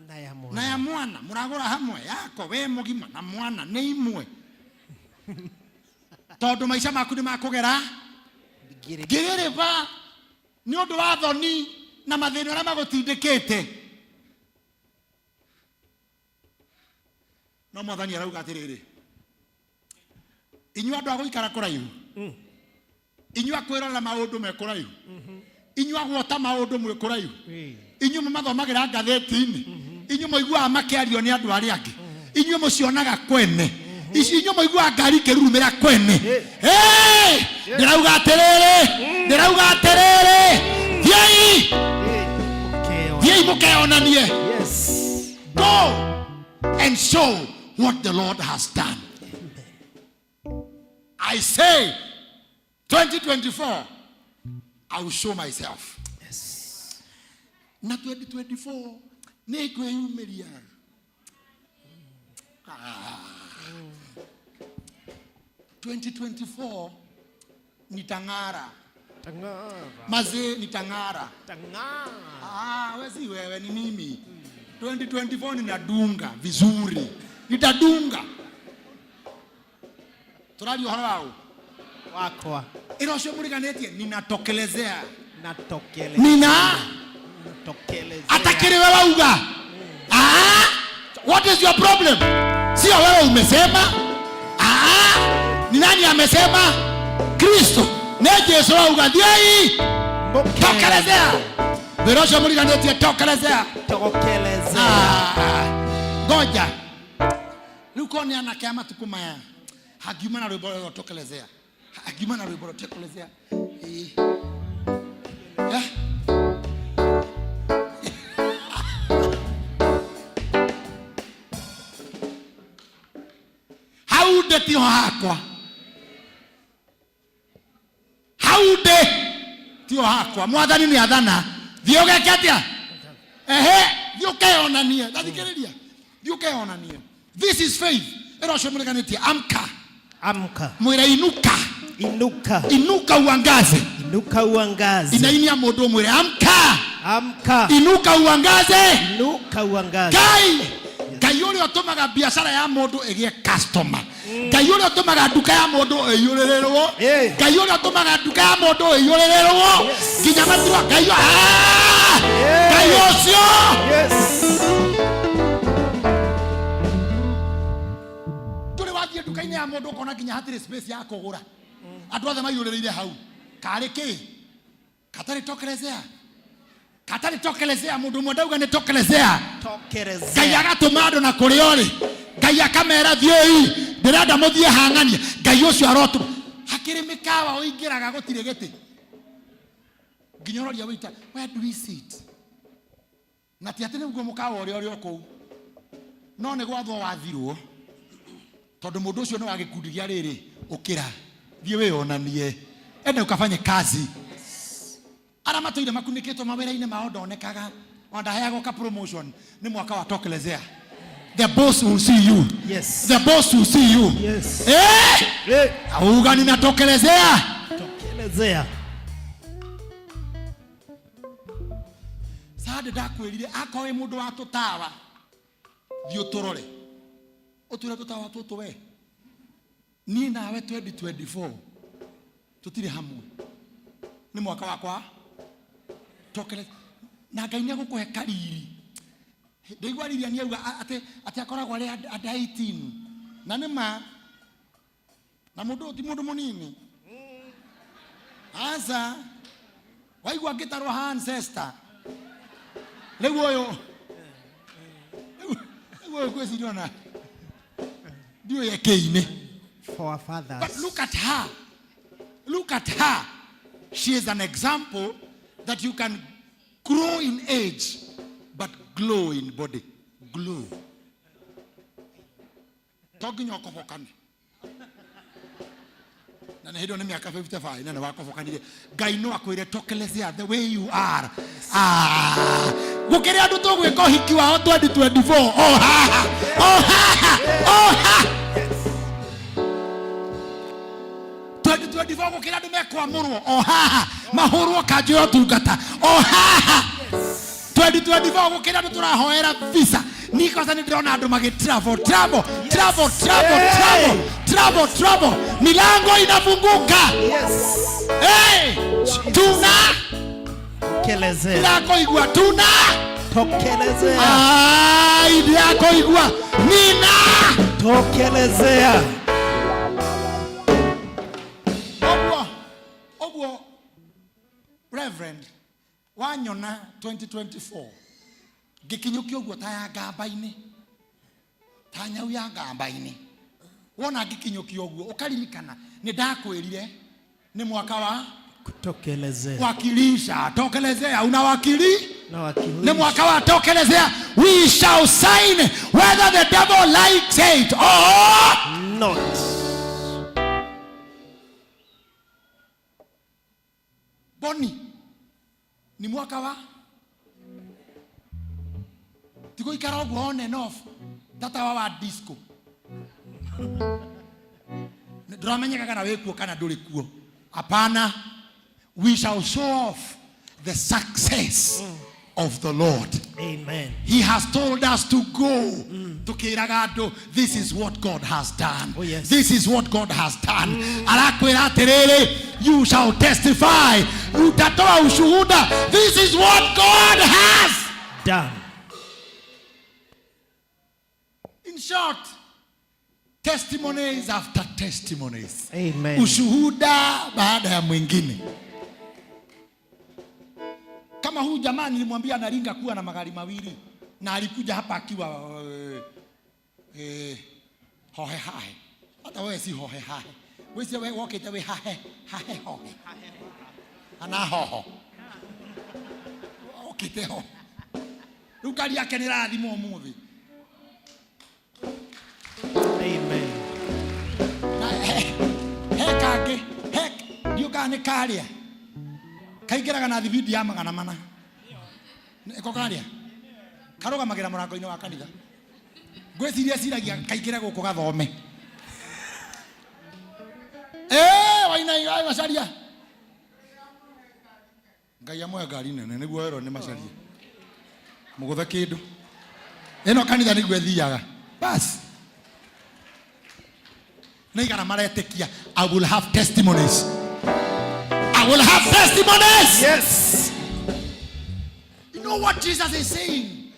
Na ya na mwana. Ya mwana mũragũra hamwe, yako we mũgima na mwana nĩ imwe, tondũ maica maku nĩ makũgera Ngĩrĩ. Ngĩrĩrĩba nĩ ũndũ wa thoni na mathĩna ũrĩa magũtindĩkĩte. No Mwathani arauga atĩrĩrĩ, inyuĩ andũ a gũikara kũraihu, inyuĩ a kwĩrorera maũndũ me kũraihu, inyuĩ a guota maũndũ mwĩ kũraihu, inyuĩ mũmathomagĩra ngathĩti-inĩ, inyuĩ mũiguaga makĩario nĩ andũ arĩa angĩ, inyuĩ mũcionaga kwene ici, inyuĩ mũiguaga ngari ikĩrurumĩra kwene. Hey! Ndĩrauga atĩrĩrĩ, ndĩrauga atĩrĩrĩ, thiĩi. Thiĩi mũkeyonanie. Go and show what the Lord has done. I say 2024 I will show myself. Na 2024 nĩ ngwĩyumĩria. Ah. 2024 nitang'ara. Tang'ara. Mazee, nitang'ara. Tang'ara. Ah, we si wewe, ni mimi. 2024 ninadunga vizuri, nitadunga. Tũraria ũhoro waũ? Wakwa. Ĩra ũcio mũriganĩtie, ninatokelezea. Natokele. Nina Natokelezea. Hata kile wewe wauga. Ah, what is your problem? Sio wewe umesema. Ah, ni nani amesema? Kristo. Ne Jesu wauga thiĩi, tokelezea. Wĩra ũcio mũriganĩtie, tokelezea. Tokelezea. Ah, ngoja rĩu korwo nĩ anake a matukũ maya, hangiuma na rwĩmbo rũrĩa tokelezea, hangiuma na rwĩmbo rwa tokelezea. Ĩĩ. Eh? Hau ndĩ tiho hakwa, hau ndĩ tiho hakwa. Mwathani nĩ athana, thiĩ ũgeke atĩa? Ehe, thiĩ ũkeyonanie. Ndathikĩrĩria, thiĩ ũkeyonanie. This is faith. Ĩra ũcio mũreganĩtie, amka. Amka. Mwĩre inuka. Inuka. Inuka uangaze. Inuka uangaze. Inainia mũndũ, mwĩre amka. Amka. Inuka uangaze. Inuka uangaze. Ngai, Ngai ũrĩa ũtũmaga biacara ya mũndũ ĩgĩe customer, Ngai ũrĩa ũtũmaga nduka ya mũndũ ĩiyũrĩrĩrwo, Ngai ũrĩa ũtũmaga nduka ya mũndũ ĩiyũrĩrĩrwo nginya matirwa, Ngai, ah! Ngai ũcio. Ndũrĩ wathiĩ nduka-inĩ ya mũndũ ũkona nginya hatirĩ space ya kũgũra, andũ othe maiyũrĩrĩire hau? Karĩ kĩ katarĩ tokelezea? Katarĩ tokelezea? Mũndũ ũmwe ndauga nĩ tokelezea. Ngai Tokelezea. Agatũma andũ na kũrĩa ũrĩ, Ngai akamera thiĩi, ndĩrenda mũthiĩ hang'ania. Ngai ũcio arotũma. Hakĩrĩ mĩkawa ũingĩraga gũtirĩ gĩtĩ, nginya ũroria wĩita, "Where do we sit?" Na ti atĩ nĩguo mũkawa ũrĩa ũrĩ o kũu, no nĩ gwathwo wathirwo, tondũ mũndũ ũcio nĩ wa gĩkundi gĩa rĩrĩ. Ũkĩra, thiĩ wĩyonanie, enda ukafanye kazi. Arĩa matũire makunĩkĩtwo mawĩra-inĩ mao ndonekaga ona ndaheagwo ka promotion, nĩ mwaka wa tokelezea. The boss will see you. Yes. The boss will see you. Yes. Eh! Eh, Auga ninatokelezea. Tokelezea. Sande ndakwĩrire akorwo wĩ mũndũ wa tũtawa, thiĩ ũtũrore, ũtwĩre tũtawa tũtũ we niĩ nawe 2024 tũtirĩ hamwe, nĩ mwaka wakwa tokere na Ngai nĩ egũkũhe kariri. Ndaigua riri nĩ auga atĩ akoragwo arĩ under 18 na nĩ ma na mũndũ ũyũ ti mũndũ mũnini, aca waigua ngĩtarwo ha ancestor. Rĩu ũyũ ngwĩciria ona ndiũĩ ekĩinĩ. For our fathers. But look at her. Look at her. She is an example that you can grow in age, but glow in body. Glow. To nginya ũkobokane. Na nĩ hĩndĩ ĩyo nĩ mĩaka 55 na nĩ wakobokanire. Ngai no akwĩre tokelezea the way you are. Ah, gũkĩrĩ andũ tũgwĩka ũhiki wao 2024. Oh haha. Oh haha. Oh haha. 2024 gũkĩra andũ mekwamũrwo o haha, mahũrwo kanjũ ya ũtungata o haha. 2024 gũkĩra andũ tũrahoera visa nikosa, nĩ ndĩrona andũ magĩ travel, travel, travel, travel, travel, travel, travel, milango inafunguka. Yes. Hey, tuna Tokelezea. ndirakoigua tuna Tokelezea. Ai, ndirakoigua nina Tokelezea. Ũguo reverend wanyona 2024 ngĩkinyũkia ũguo ta ya ngamba-inĩ, ta nyau ya ngamba-inĩ, wona ngĩkinyũkia ũguo ũkaririkana nĩ ndakwĩrire nĩ mwaka wa Kutokelezea. Wakilisha, tokelezea, unawakili Na nĩ wakilisha. Mwaka wa tokelezea. We shall sign whether the devil likes it or not. Boni ni mwaka wa tigũikara ũguo on and off tatawa wa disco, ndũramenyeka kana wĩ kuo kana ndũrĩ kuo. Hapana, we shall show off the success of the Lord. Amen. He has told us to go. Tukiraga andũ, this is what God has done. Oh, yes. This is what God has done. Arakwĩra atĩrĩrĩ, you shall testify. Utatoa ushuhuda. This is what God has done. In short, testimonies after testimonies. Amen. Ushuhuda baada ya mwingine. Kama huyu jamaa nilimwambia analinga kuwa na magari mawili na alikuja hapa akiwa hohe hahe. Hata wewe si hohe hahe. Wewe si wewe wokete we hahe hahe hohe. Ana hoho. Okite ho. Rĩu ngari yake nĩ ĩrathimwo ũmũthĩ. Amen. Na he kangĩ, he ndiũ kana nĩ karĩa kaingĩraga na thibindi ya 400. Nĩko karĩa karũgamagĩra mũrango-inĩ wa kanitha, ngwĩciria ciragia kaingĩre gũkũ gathome. Wainai ai Macaria, Ngai amũhe ngari nene nĩguo werwo nĩ Macaria mũgũthe kĩndũ ĩno kanitha nĩguo ĩthiaga. Bas, nĩ igana maretĩkia. I will have testimonies. I will have testimonies. Yes. You know what Jesus is saying?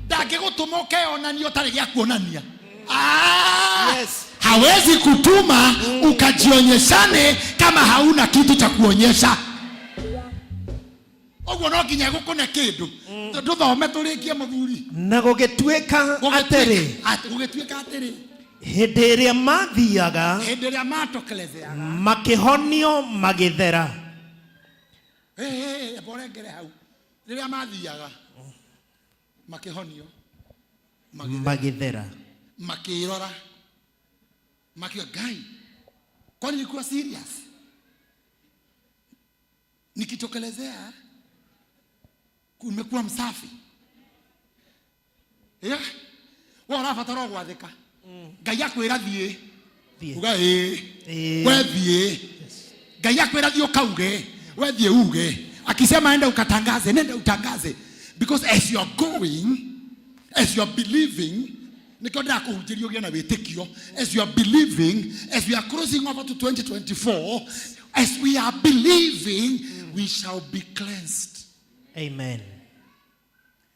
Ndangĩgũtũma ũkeyonania ũtarĩ gĩa kuonania. Ah! Yes. Hawezi kutuma ukajionyeshane kama hauna kitu cha kuonyesha. Ũguo no nginya gũkũne kĩndũ. Tũthome tũrĩkie, mũthuri. Na gũgĩtuĩka atĩrĩ, Gũgĩtuĩka atĩrĩ, hĩndĩ ĩrĩa mathiaga, hĩndĩ ĩrĩa matokelezeaga, makĩhonio magĩthera. Borengere hau. Rĩrĩa mathiaga makĩhonio magĩthera. Makĩrora makiuga, Ngai, kwani nilikuwa serious? Nikitokelezea umekuwa msafi. Yeah. We ũrabatara o gwathĩka. Ngai akwĩra thiĩ. Thiĩ. Uga ĩĩ. Ĩĩ. We thiĩ. Ngai akwĩra thiĩ ũkauge. We thiĩ uge. Akisema enda ukatangaze, nenda utangaze. Because as you are going, as you are believing, nikio ndĩrakũhunjĩria ũgĩe na wĩtĩkio. As you are believing, as we are crossing over to 2024, as we are believing, we shall be cleansed. Amen.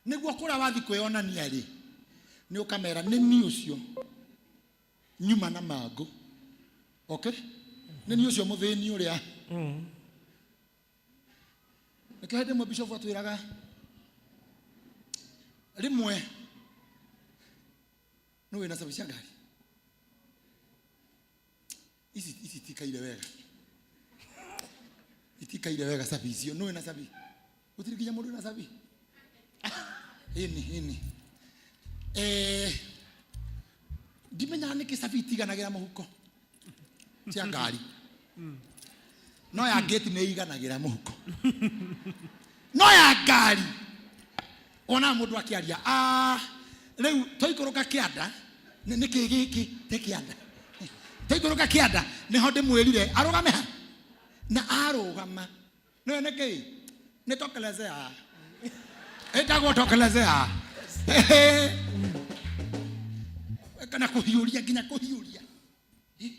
Nĩguo kũrĩa wathi kwĩonania rĩ, nĩ ũkamera nĩ niĩ ũcio nyuma na mangũ. Okay? Nĩ niĩ ũcio mũthĩni ũrĩa. Nĩkĩo hĩndĩ ĩmwe bishop atwĩraga rĩmwe nĩ wĩna cabi cia ngari ici ici itikaire wega, itikaire wega cabi icio. Nĩ wĩna cabi? Gũtirĩ nginya mũndũ wĩna cabi? Ĩni ĩni, ndimenyaga nĩkĩ cabi itiganagĩra mũhuko cia ngari, no ya ngĩti nĩ iganagĩra mũhuko, no ya ngari ona mũndũ akĩaria, "Ah, rĩu twaikũrũka kĩanda nĩ kĩ gĩkĩ te kĩanda?" Twaikũrũka kĩanda nĩho ndĩmwĩrire arũgame ha na arũgama. Nĩwe nĩkĩ nĩ tokelezea, ĩtagwo tokelezea kana kũhiũria, nginya kũhiũria. Nĩ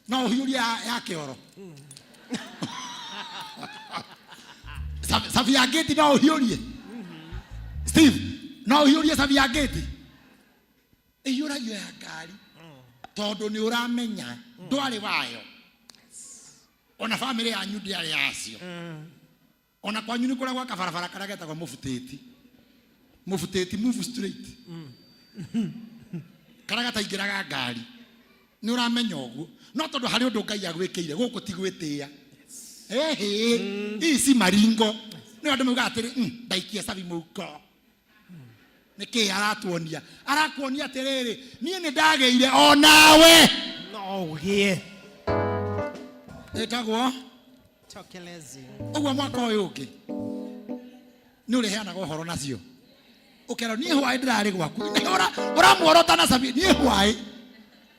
no ũhiũrie ya kĩoro. Cabi ya ngĩti no ũhiũrie, Steve? No ũhiũrie cabi ya ngĩti? Ĩhiũragio ya ngari tondũ nĩ ũramenya ndwarĩ wayo, ona bamĩrĩ yanyu ndĩarĩ yacio. Ona kwanyu nĩ kũrĩa gwa kabarabara karĩa getagwo mũbutĩti, mũbutĩti, move straight, karĩa gataingĩraga ngari. Nĩ ũramenya ũguo, no tondũ harĩ ũndũ Ngai agwĩkĩire gũkũ ti gwĩtĩĩa. Ehe, ici maringo nĩ andũ maugaga atĩrĩ, ndaikia cabi mũhuko." Nĩ kĩ aratuonia? Arakuonia atĩrĩrĩ, niĩ nĩ ndagĩire, o nawe no ũgĩe. Ĩtagwo Tokelezi. Ũguo mwaka ũyũ ũngĩ nĩ ũrĩheanaga ũhoro nacio, ũkerwo niĩ hwaĩ ndĩrarĩ gwaku. Nĩ ũramuorota na cabi. Niĩ hwaĩ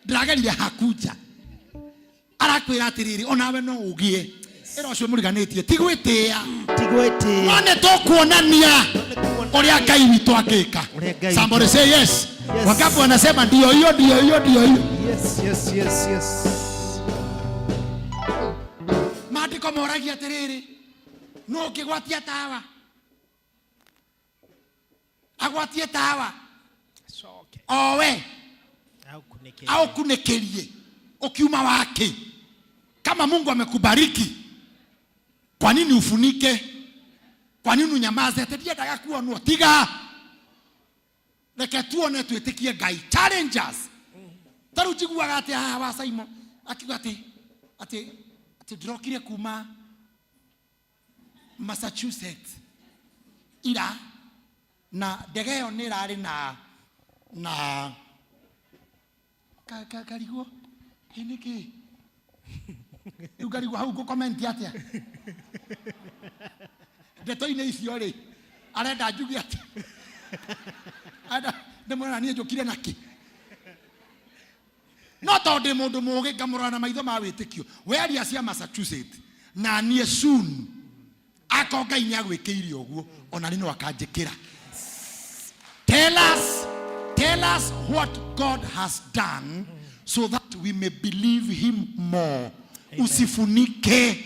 ndĩragerire hakunja. Arakwĩra atĩrĩrĩ, onawe no ũgĩe. Ĩra ũcio mũriganĩtie, ti gwĩtĩĩa. Ti gwĩtĩĩa. No nĩ tũkuonania ũrĩa Ngai witũ angĩka. Ũrĩa Ngai. Somebody say yes. Yes. Wangapi wanasema ndio hiyo, ndio hiyo, ndio hiyo? Yes. Maandĩko moragia atĩrĩrĩ, no ũngĩgwatia tawa, agwatie tawa Coke. owe Aukunĩkĩrie. Aukunĩkĩrie ukiuma wake. Kama Mungu amekubariki, kwa nini ufunike? Kwa nini unyamaze? Atĩ ndiendaga kuonwo. Tiga, reke tuone, twĩtĩkie Ngai. Challenges ta rĩu njiguaga atĩ haha wa Simon akiuga atĩ ndĩrokire kuma Massachusetts ira na ndege ĩyo nĩ ĩrarĩ na karigwo ĩ nĩkĩ rĩu ngarigwo hau ngũkomenti atĩa ndeto-inĩ icio rĩ. Arenda njuge atĩa? Arenda ndĩmwĩra niĩ njũkire nakĩ? No tondũ ndĩ mũndũ mũũgĩ, ngamũrora na maitho ma wĩtĩkio. We aria cia Massachusetts na niĩ soon akorwo Ngai nĩ agwĩkĩire ũguo, ona nĩ no akanjĩkĩra. Tell us what God has done so that we may believe him more. Usifunike.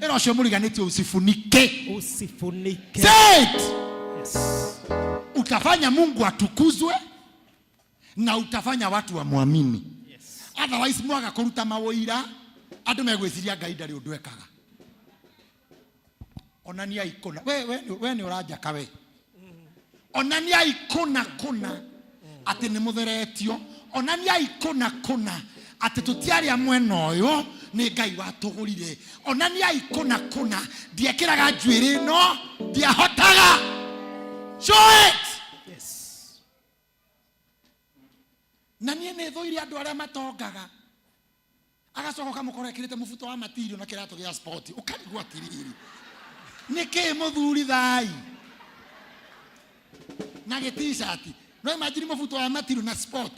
Ĩra ũcio mũriganĩtie, usifunike. Usifunike. Say it. Yes. Utafanya Mungu atukuzwe na utafanya watu wamwamini. Otherwise mwaga kũruta mawũira, andũ megwĩciria Ngai ndarĩ ũndũ ekaga. Onaniai kũna we nĩ ũranjaka we. Onaniai kũna kũna atĩ nĩ mũtheretio. Onaniai kũna kũna atĩ tũtiarĩ a mwena ũyũ, nĩ Ngai watũgũrire. Onaniai kũna kũna ndiekĩraga njuĩrĩ ĩno, ndiahotaga. Show it. Na niĩ nĩ thũire andũ arĩa matongaga. Agacoka ũkamũkora ekĩrĩte mũbuto wa matirio na kĩratũ gĩa sport, ũkarigwo atiriri nĩkĩ mũthuri thai na gĩ t-shirt. No imagine mũbuto wa matirio na sport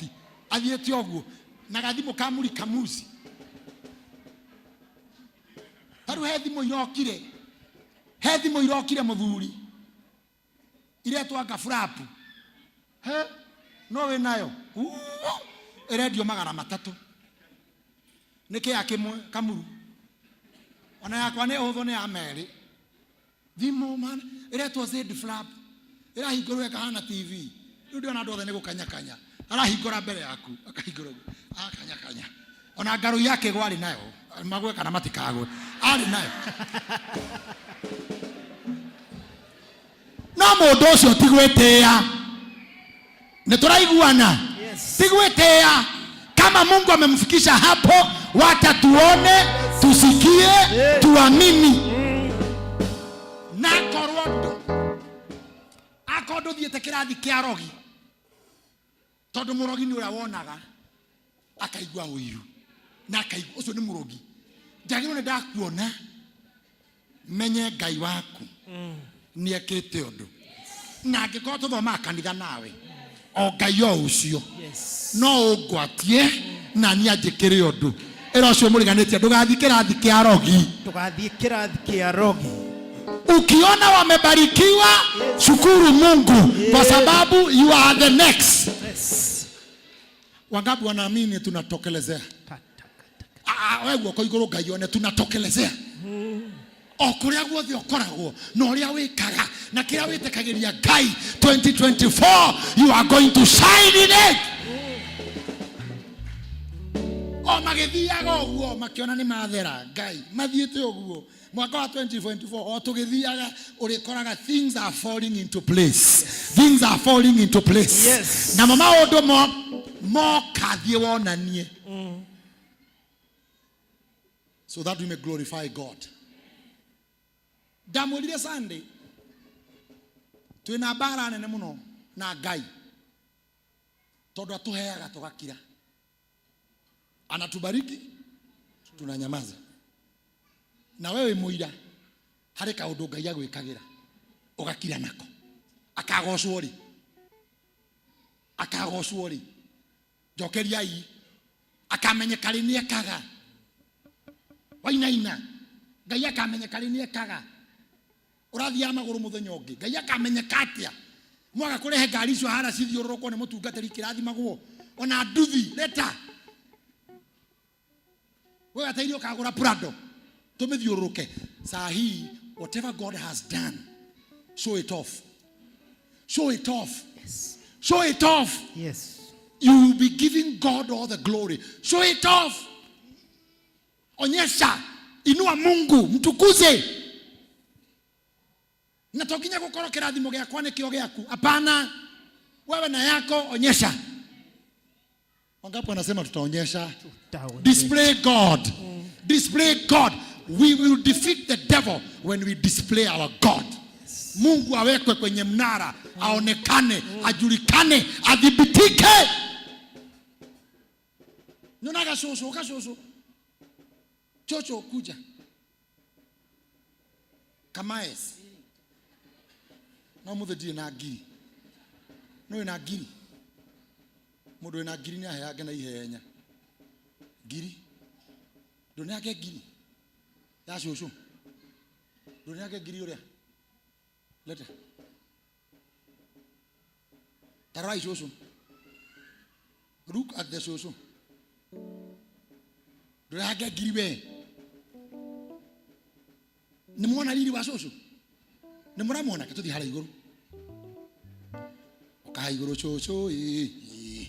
athiĩte ũguo na gathimũ ka muri kamuci. Tarĩu he thimũ irokire, he thimũ irokire mũthuri iretwo anga flap he no wĩ nayo. Uu, ĩrendio 300 nĩ kĩa kĩmwe kamuru. Ona yakwa nĩ ũhũthũ, nĩ ya merĩ thimũ man ĩretwo Z flap, ĩrahingũrwo ĩkahana TV. Rĩu ndĩrona andũ othe nĩ gũkanyakanya, arahingũra mbere yaku, akahingũra ũguo, akanyakanya. Ona ngarũ yake gwarĩ nayo magwe kana matikagwe, arĩ nayo. No mũndũ ũcio ti gwĩtĩĩa. Nĩ tũraiguana? Yes. Ti gwĩtĩĩa. Kama Mungu amemfikisha hapo, wacha tuone, tusikie, tuamini. Na akorwo ndũ akorwo ndũthiĩte kĩrathi kĩa rogi, tondũ mũrogi nĩ ũrĩa wonaga akaigua ũiru na akaigua ũcio nĩ mũrogi. Njagĩrĩirwo nĩ ndakuona menye Ngai waku nĩ ekĩte ũndũ. Na angĩkorwo tũthomaga kanitha nawe, o Ngai o ũcio no ũngwatie na niĩ anjĩkĩre ũndũ. Ĩra ũcio mũriganĩtie, ndũgathiĩ kĩrathi kĩa rogi. Ndũgathiĩ kĩrathi kĩa rogi. Ukiona wamebarikiwa, shukuru Mungu kwa sababu you are the next. Wangapi wanaamini tunatokelezea? Ta, ta, ta. Ah, we guoko igũrũ Ngai one tunatokelezea. O kũrĩa guothe ũkoragwo na ũrĩa wĩkaga na kĩrĩa wĩtĩkagĩria Ngai, 2024 you are going to shine in it. O magĩthiaga ũguo makĩona nĩ mathera Ngai, mathiĩte ũguo mwaka wa 2024, o tũgĩthiaga ũrĩkoraga things are falling into place, things are falling into place. Namo maũndũ mo moka thiĩ wonanie so that we may glorify God. Ndamwĩrire Sunday twĩna mbara nene mũno na Ngai, tondũ atũheaga tũgakira, anatubariki tunanyamaza. Na wewe mũira harĩ kaũndũ Ngai agwĩkagĩra ũgakira nako, akagocwo rĩ, akagocwo rĩ, njokeriai, akamenyeka rĩ nĩ ekaga wainaina. Ngai akamenyeka rĩ nĩ ekaga ũrathiaga magũrũ mũthenya ũngĩ. Ngai akamenyeka atĩa mwaga kũrehe ngari icio hara cithiũrũrũkwo nĩ mũtungatĩri kĩrathimagwo ona nduthi leta we weteire ũkagũra Prado tũmĩthiũrũrũke. Saa hii whatever God has done, show it off, show it off, show it off. You will be giving God all the glory. Show it off. Onyesha, inua Mungu, mtukuze. Na to nginya gukorwo kĩrathimo gĩakwa nĩkĩo gĩaku. Hapana, wewe na yako onyesha. Wangapi wanasema tutaonyesha? Tutaonyesha. Display God, display God. We will defeat the devil when we display our God. Mungu awekwe kwenye mnara, aonekane, ajulikane, athibitike. Nyonaga cucu gacucu chocho kuja kamaes no muthe ndirĩ na ngiri, no wĩna ngiri. Mũndũ wĩna ngiri nĩ aheange na ihenya ngiri. Ndũneange ngiri ya cũcũ, ndũneange ngiri ũrĩa leta. Tarorai cũcũ, look at the cũcũ. Ndũrehange ngiri we. Nĩ mwona riri wa cũcũ? Nĩ mũramuona? Ke tũthiĩ harĩa igũrũ, ũkaha igũrũ cũcũ ĩ, ĩ.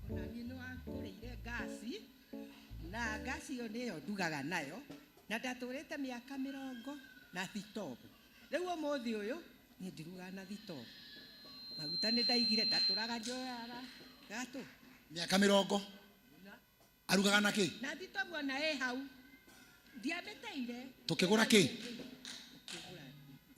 Ona niĩ nĩ wangũrĩire ngasi, na ngasi ĩyo nĩyo ndugaga nayo, na ndatũrĩte mĩaka 40 na thitobu. Rĩu ũmũthĩ ũyũ niĩ ndirugaga na thitobu, maguta nĩ ndaigire, ndatũraga njoyaga gatũ. Mĩaka 40 arugaga na kĩ? Na thitobu ona ĩ hau ndiamĩteire. Tũkĩgũra kĩ? Tũkĩgũra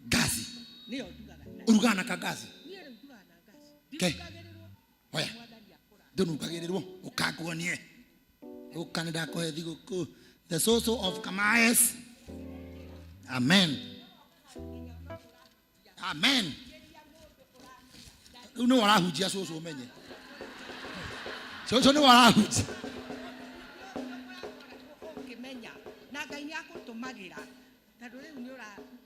ngasi. Nĩyo ndugaga nayo. Ũrugaga na kangasi? Niĩ rĩu ndugaga na ngasi. Ke. Ndirugagĩrĩrwo. Oya. Mwathani akũra. Ndũnungagĩrĩrwo ũkanguonie. Ũka nĩ ndakũhe thigũkũ. The source of Kamaes. Amen. Amen. Rĩu nĩwe ũrahunjia cũcũ ũmenye. Cũcũ nĩwe ũrahunjia. Ũngĩmenya na Ngai nĩ akũtũmagĩra tondũ rĩu nĩ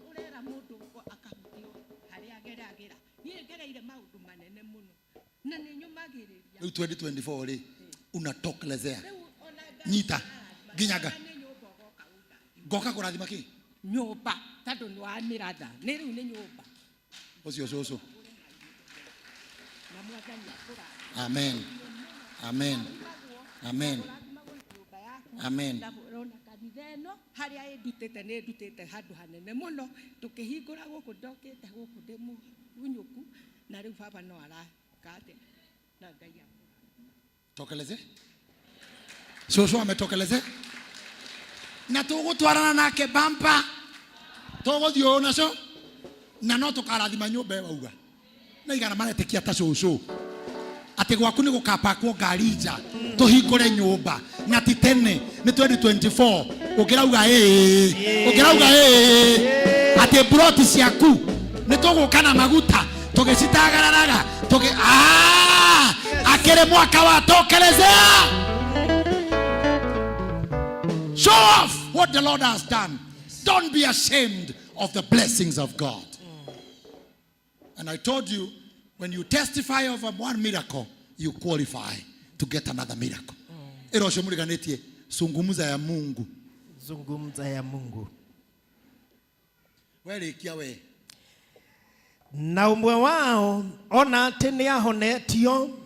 ũrera mũndũ akahutio harĩa ageragĩra. Niĩ ngereire maũndũ manene mũno na nĩ nyũmagĩrĩria. Rĩu 2024 rĩ unatokelezea. Rĩu ona Ngai Nyita nginya nga nĩ nyũmba ũgoka ũndathime. Ngoka kũrathima kĩ? Nyũmba tondũ nĩ wa mĩratha nĩ rĩu nĩ nyũmba. Ũcio cũcũ. Na Mwathani akũrathime. Amen. Amen. Amen. Ũrathimagwo nyũmba yaku. Amen. Na ona kanitha ĩno harĩa ĩndutĩte nĩ ĩndutĩte handũ hanene mũno tũkĩhingũra gũkũ ndokĩte gũkũ ndĩ mũhunyũku na rĩu baba no araka atĩa na Ngai akũrathime. Tokeleze. Cũcũ ametokeleze. Na tũgũtwarana nake bampa. Tũgũthiĩ ũũ nacio. Na no tũkarathima nyũmba ĩyo wauga. Na igana maretĩkia ta cũcũ. Atĩ gwaku nĩ gũkapakwo ngari nja tũhingũre nyũmba na ti tene nĩ 2024 ũngĩrauga ĩĩ ũngĩrauga ĩĩ atĩ mburoti ciaku nĩ tũgũka na maguta tũgĩcitagararaga tũgĩ Ah! Akĩrĩ mwaka wa tokelezea. Show off what the Lord has done. Don't be ashamed of the blessings of God. And I told you, when you testify of one miracle, you qualify to get another miracle. Ĩro ũcio mũriganĩtie, zungumza ya Mungu. Zungumza ya Mungu. Werĩkia we. Na ũmwe wao ona atĩ nĩ ahonetio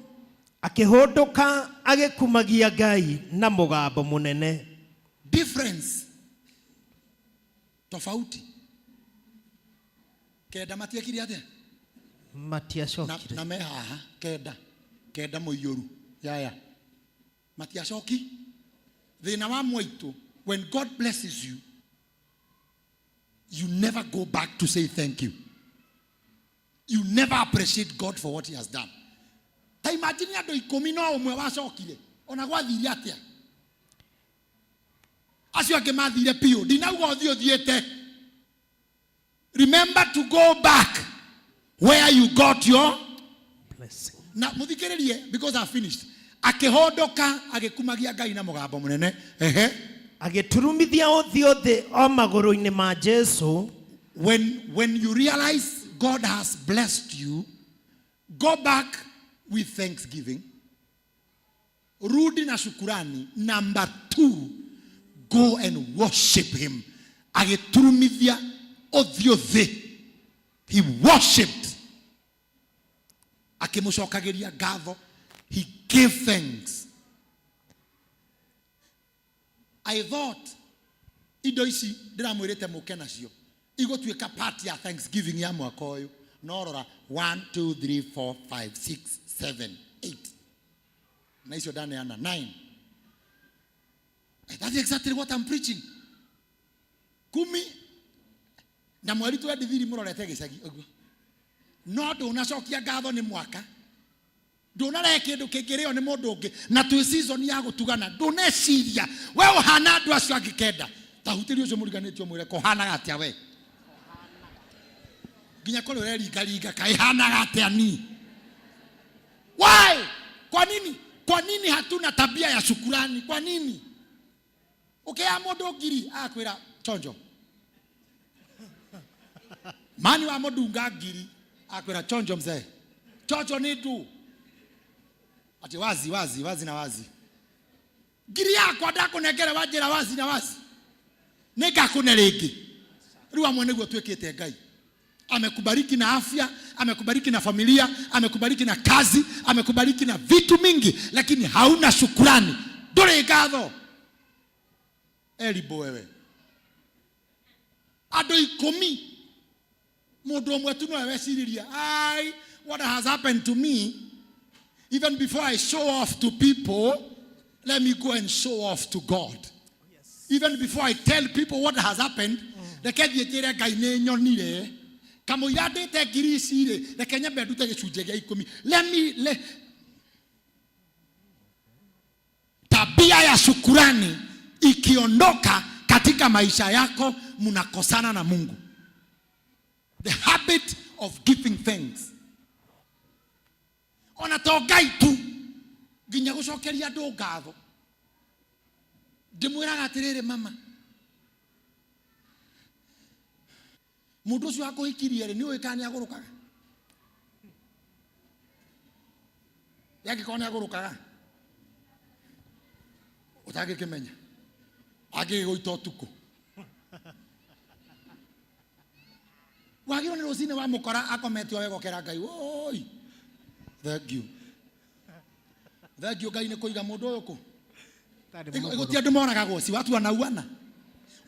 akĩhũndũka agĩkumagia Ngai na mũgambo mũnene. Difference. Tofauti. Kenda matiekire atĩa? Na, Matiacokire. na me haha kenda kenda mũiyũru yaya matiacoki. Thĩna wa mwaitũ, when God blesses you, you never go back to say thank you. You never appreciate God for what he has done. Ta imagine andũ ikũmi no ũmwe wacokire ona gwathire atĩa, acio angĩ mathire biũ. Ndinauga ũthiĩ ũthiĩte. Remember to go back where you got your blessing. Na muthikiririe, because I finished. Akĩhondoka agĩkumagia Ngai na mũgambo mũnene. Ehe. Agĩturumithia ũthiũ thĩ o magũrũ-inĩ ma Jesu. When you realize God has blessed you, go back with thanksgiving. Rudi na shukurani. Number 2, go and worship him. Agĩturumithia ũthiũ thĩ. He worshipped. Akĩmũcokagĩria ngatho. He gave thanks. I thought indo ici ndĩramwĩrĩte mũke nacio igũtuĩka part ya thanksgiving ya mwaka ũyũ. No rora 1 2 3 4 5 6 7 8 na icio ndaneana 9. That's exactly what I'm preaching. Kumi na mweri 23 mũrorete gĩcagi ũguo. No ndũnacokia ngatho nĩ mwaka. Ndũnarehe kĩndũ kĩngĩrĩo nĩ mũndũ ũngĩ na twĩ season ya gũtugana. Ndũneciria we ũhana andũ acio angĩ kenda. Ta hutĩria ũcio mũriganĩtio mwĩre kũhanaga atĩa we. Nginya kũrĩa ũreringaringa kaĩhanaga atĩa ni. Why? Kwa nini? Kwa nini hatuna tabia ya shukurani? Kwa nini? Ukiya mũndũ ngiri akwĩra chonjo. Mani wa mũndunga ngiri akwĩra chonjo mzee. Chonjo ni tu. Ati wazi wazi wazi na wazi. Ngiri yakwa ndakũnengere wanjĩra wazi na wazi. Nĩngakũne rĩngĩ. Rĩu amwe nĩguo twĩkĩte Ngai. Amekubariki na afya, amekubariki na familia, amekubariki na kazi, amekubariki na vitu mingi, lakini hauna shukurani. Ndũrĩ ngatho. Elibo wewe. Andũ ikũmi mũndũ ũmwe tu nowe weciririe, ai, what has happened to me, even before I show off to people, let me go and show off to God. Even before I tell people what has happened, reke thiĩ njĩre Ngai nĩ nyonire. Kamũira ndĩte ngiri ici rĩ, reke nyambe ndute gĩcunjĩ gĩa ikũmi. Let me, let... Tabia ya shukurani ikiondoka katika maisha yako, mnakosana na Mungu. The habit of giving thanks. Ona to Ngai tu nginya gucokeria andu ngatho. Ndimwiraga atiriri, mama, mundu ucio akuhikirie ri, ni uĩ kana nĩ agũrũkaga? Angĩkorwo nĩ agũrũkaga, ũtangĩkĩmenya angĩgĩgũita ũtukũ, wagĩrĩirwo nĩ rũcinĩ wamũkora akomete o wega, ũkera Ngai, "Oi, thank you, thank you Ngai nĩ kũiga mũndũ ũyũ kũ." Gũtirĩ andũ moragagwo, si watu wanauana.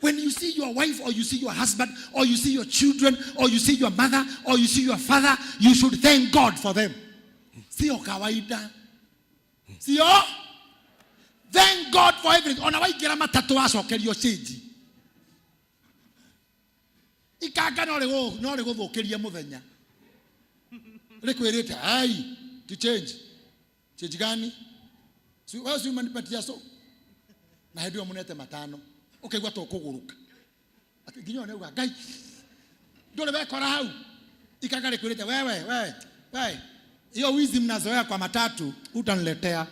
When you see your wife or you see your husband or you see your children or you see your mother or you see your father, you should thank God for them. Sio kawaida, sio? Thank God for everything. Ona waingĩra matatũ wacokerio change, ikanga no rĩgũthũkĩrie mũthenya, rĩkwĩrĩte ai ti change. Change gani? Si wewe si umenipatia? So na hĩndĩ ĩyo mũnete matano, ũkaigua to kũgũrũka atĩ nginya ũyũ nĩauga Ngai ndũrĩ wekora hau. Ikanga rĩkwĩrĩte, "Wewe, wewe, wewe, hiyo wizi mnazoea kwa matatu utaniletea."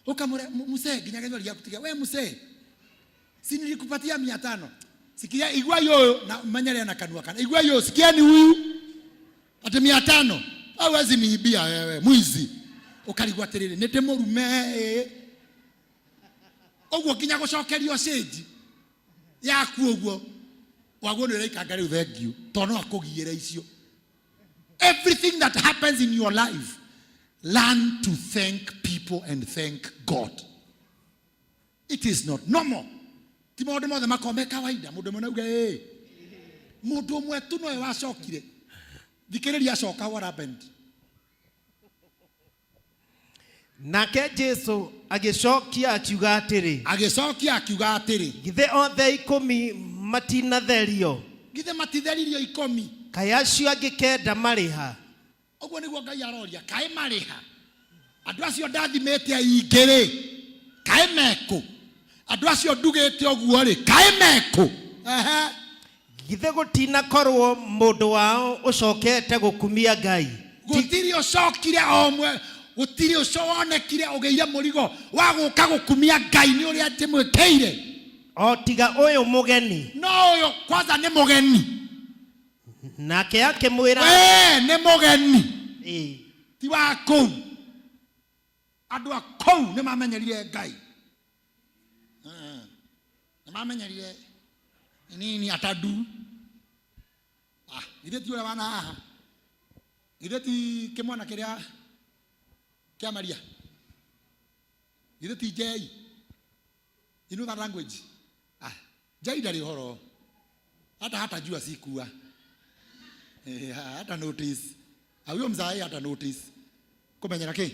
Ukamure msee nginya gethweri gĩaku tiga we msee, si nilikupatia 500? Sikia, igua hiyo na menyere na kanua kana igua hiyo. Sikieni huyu ati 500, hauwezi niibia wewe mwizi. Ukarigwo atiriri, nĩ ndĩmũrume ũguo nginya gũcokerio change yaku ũguo waguo nĩ ũraikanga rĩu thank you, tondũ no akũgiĩre icio. Everything that happens in your life, learn to thank people and thank God. It is not normal. Ti maũndũ mothe makorwo me kawaida. Mũndũ ũmwe nauge ĩ mũndũ ũmwe tu nowe wacokire. Thikĩrĩria, acoka, what happened? Nake Jesu agĩcokia akiuga atĩrĩ, Agĩcokia akiuga atĩrĩ, githĩ othe 10 matinatherio? Githĩ matitheririo 10? Kaĩ acio angĩ 9 marĩ ha? Ũguo nĩguo Ngai aroria, kaĩ marĩha andũ acio ndathimĩte aingĩ rĩ? Kaĩ mekũ andũ acio ndugĩte ũguo rĩ? Kaĩ mekũ? Ehe. Githĩ gũtinakorwo mũndũ wao ũcokete gũkumia Ngai? Gũtirĩ ũcokire o mwe, gũtirĩ ũcio wonekire ũgĩire mũrigo wa gũka gũkumia Ngai nĩ ũrĩa ndĩmwĩkĩire. O tiga ũyũ mũgeni. No ũyũ kwanza nĩ mũgeni. Nake akĩmwĩra, We nĩ mũgeni. Ĩĩ. Ti wa kũu. Andũ a kũu nĩ mamenyerire Ngai. Eh, nĩ mamenyerire nini atadu. Ah, githĩ ti ũrĩa wana haha? Githĩ ti kĩmwana kĩrĩa kĩa Maria? Githĩ ti Jei? You know that language? Ah, Jei ndarĩ ũhoro, hata hatajua sikuwa. Eh, hata notice. Ah, huyo mzae hata notice kũmenyera kĩ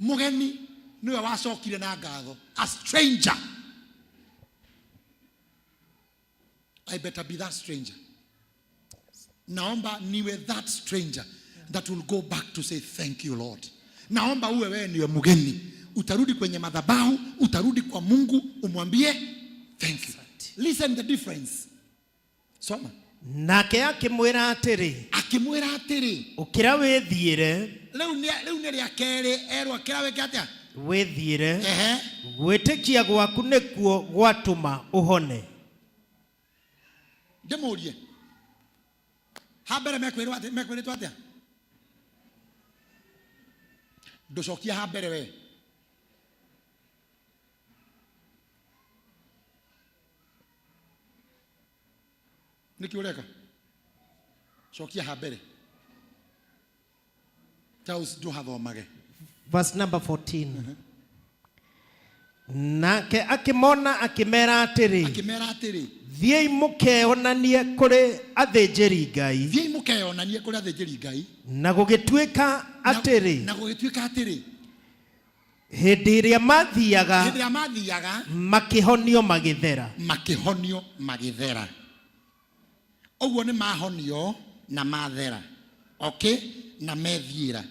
mũgeni nĩwe wacokire na ngatho. A stranger. I better be that stranger. Naomba niwe that stranger that will go back to say thank you, Lord. Naomba uwe wewe niwe mgeni, utarudi kwenye madhabahu, utarudi kwa Mungu umwambie thank you. Listen, the difference. Soma. Nake akĩmwĩra atĩrĩ, Akĩmwĩra atĩrĩ, ũkĩra wĩthiĩre. Rĩu nĩ rĩa kerĩ erwo kĩra wĩke atĩa? Wĩthiĩre. Ehe. Gwĩtĩkia gwaku nĩkuo gwatũma ũhone. Ndĩmũrie, ha mbere mekwĩrwo atĩa? Mekwĩrĩtwo atĩa? Ndũcokia ha mbere we. Nĩkĩ ũreka? Cokia ha mbere. Charles, ndũhathomage. Verse number 14. Nake akĩmona akĩmera atĩrĩ, Akĩmera atĩrĩ, thiĩi mũkeonanie kũrĩ athĩnjĩri Ngai. Thiĩi mũkeyonanie kũrĩ athĩnjĩri Ngai. Na gũgĩtuĩka atĩrĩ, Na gũgĩtuĩka atĩrĩ, hĩndĩ ĩrĩa mathiaga, hĩndĩ ĩrĩa mathiaga, makĩhonio magĩthera. Makĩhonio magĩthera. Ũguo nĩ mahonio na mathera, okay, na methiĩra.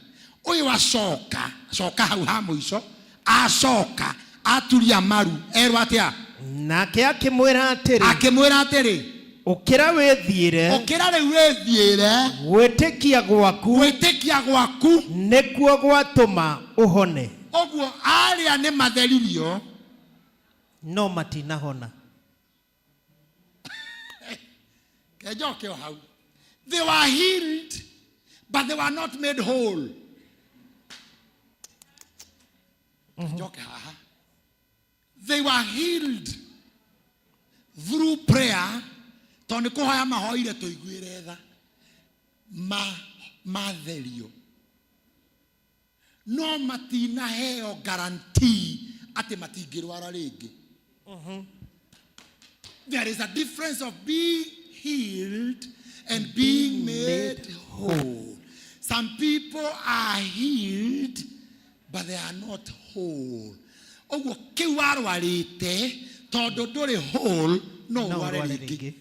Ũyũ acoka, coka hau ha mũico, acoka. Aturia maru erwo atia? Nake akĩmwĩra atĩrĩ, Akĩmwĩra atĩrĩ, ũkĩra wĩthiĩre, ũkĩra rĩu wĩthiĩre, gwĩtĩkia gwaku gwĩtĩkia gwaku nĩkuo gwatũma ũhone. Ũguo arĩa nĩ matheririo no matinahona. Kenjoke o hau. They were healed but they were not made whole. Kenjoke haha. They were healed through prayer, tondũ nĩ kũhoya mahoire tũiguĩre tha, matherio, no matinaheo guarantee atĩ matingĩrwara rĩngĩ. There is a difference of being healed and being made whole. Some people are healed but they are not whole. Ũguo kĩu warwarĩte tondũ ndũrĩ whole no No ũrware ũrware rĩngĩ. rĩngĩ.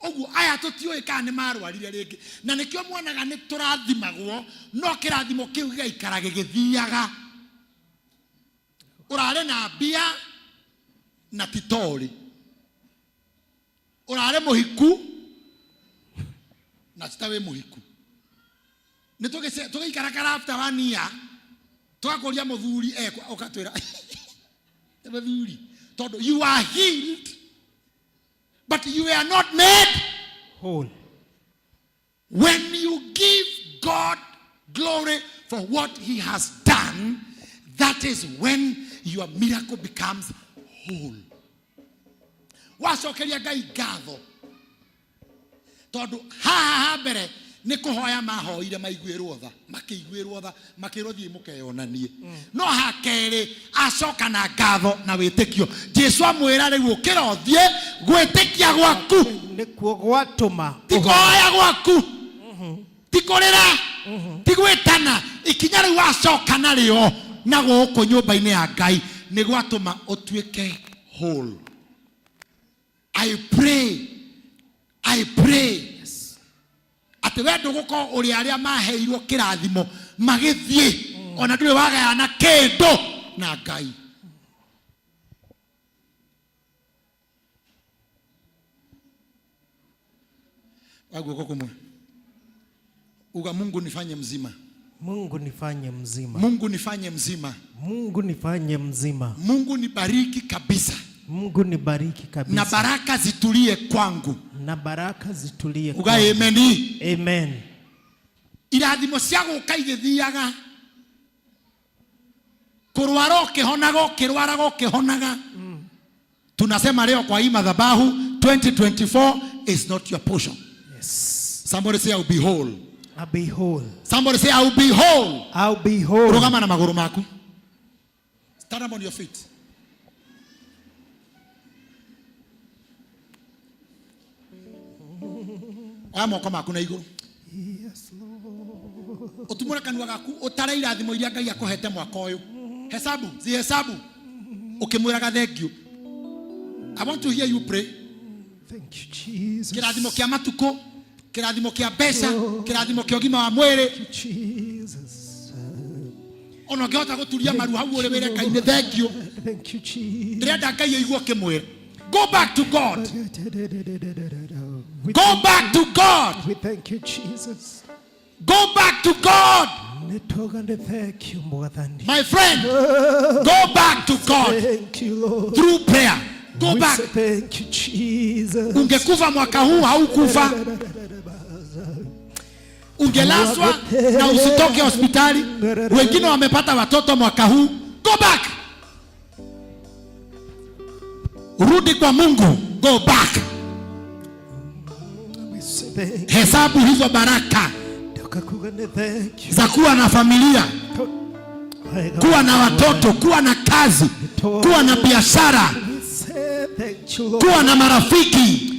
Ũguo aya tũtiũĩ kana nĩ marwarire rĩngĩ, na nĩkĩo muonaga nĩ tũrathimagwo, no kĩrathimo kĩu gĩgaikara gĩgĩthiaga. Ũrarĩ na mbia na ti torĩ, ũrarĩ mũhiku na ti ta wĩ mũhiku. Nĩ tũgĩikara after 1 year tũgakũria mũthuri ũgatwĩra nĩ mũthuri, tondũ you are healed but you are not made whole. When you give God glory for what he has done, that is when your miracle becomes whole. Wacokeria Ngai ngatho tondũ haha ha mbere nĩ kũhoya mahoire maiguĩrwo tha, makĩiguĩrwo tha, makĩrwo thiĩ mũkeyonanie. No ha kerĩ acoka na ngatho na wĩtĩkio. Jesu amwĩra rĩu ũkĩra ũthiĩ, gwĩtĩkia gwaku nĩkuo gwatũma ti kũhoya gwaku, ti kũrĩra, ti gwĩtana. Ikinya rĩu wacoka narĩo na gũkũ nyũmba-inĩ ya Ngai nĩ gwatũma ũtuĩke whole. I pray, I pray atĩ we ndũgũkorwo ũrĩ arĩa maheirwo kĩrathimo magĩthiĩ ona ndũrĩ wagayana kĩndũ na Ngai. Wa guoko kũmwe uga, Mungu nifanye mzima. Mungu nifanye mzima. Mungu nifanye mzima. Mungu nifanye mzima. Mungu nibariki kabisa. Mungu nibariki kabisa. Na baraka zitulie kwangu. Na baraka zitulie Uga kwangu. amen. Amen. Irathimo cia gũka igĩthiaga. Kũrwara ũkĩhonaga, ũkĩrwaraga ũkĩhonaga. Tunasema leo kwa hii madhabahu 2024 is not your portion. Yes. Somebody say I will be whole. I'll be whole. Somebody say I will be whole. I'll be whole. Rũgama na magũrũ maku. Stand up on your feet. Oya moko maku na igũrũ. Yes, Lord. Ũtumũre kanua gaku ũtare irathimo iria Ngai akũhete mwaka ũyũ. Hesabu, zihesabu. Ũkĩmwĩraga thank you. I want to hear you pray. Thank you, Jesus. Kĩrathimo kĩa matukũ, kĩrathimo kĩa mbeca, kĩrathimo kĩa ũgima wa mwĩrĩ. Thank you, Jesus. Ona ũngĩhota gũturia maru hau ũrĩ wĩre Ngai nĩ thank you. Thank you, Jesus. Ndĩrenda Ngai aigue ũkĩmwĩra. Go back to God. We Go back to God. We thank you, Jesus. Go back to God. Thank you, Mwathani. My friend, go back to God. Thank you, Lord. Through prayer. Go We back. say thank you, Jesus. Ungekufa mwaka huu haukufa. Ungelazwa na usitoke hospitali. Wengine wamepata watoto mwaka huu. Go back. Rudi kwa Mungu. Go back. We say thank Hesabu hizo baraka Thank you. za kuwa na familia, kuwa na watoto, kuwa na kazi, kuwa na biashara, We say thank you, Lord. kuwa na marafiki,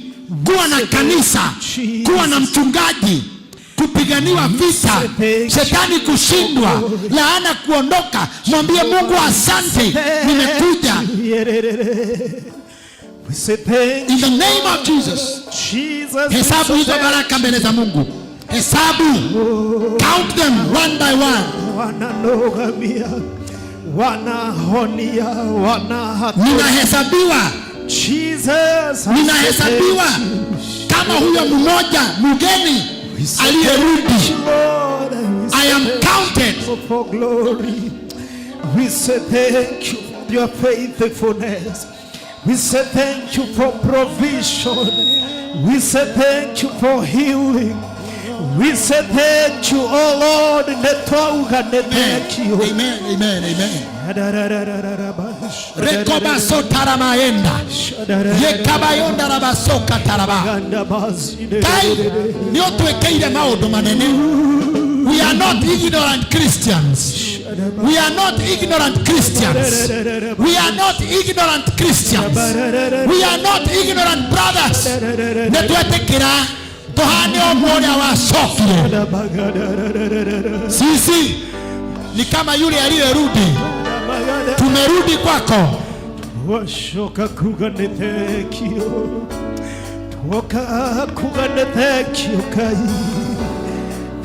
kuwa na kanisa, kuwa na mchungaji, kupiganiwa vita, shetani kushindwa, laana kuondoka. Mwambie Mungu asante, nimekuja. We say thank In the name of Jesus. Jesus. Hesabu hizo baraka mbele za Mungu. Hesabu. Count them one by one. Wananogamia. Wanahonia, wanahatua. Ninahesabiwa, Jesus, ninahesabiwa kama huyo mmoja mgeni aliyerudi. Lord, we I am say counted. thank you for glory. We say thank you for your faithfulness. We say thank you for provision. We say thank you for healing. We say thank you, oh Lord. Netwauga ne thank you. Amen, amen, amen. Rekobaso taramaenda yekabayonda rabasoka taraba. Ngai nĩ ũtwĩkĩire maũndũ manene. We are not ignorant Christians. We are not ignorant Christians. We are not ignorant Christians. We are not ignorant brothers. Nĩ twetĩkĩra tũhane ũmwe ũrĩa wacokire. Sisi ni kama yule aliyerudi. Tumerudi kwako. Washoka kuga ne thank you. Twoka kuga ne thank you Ngai.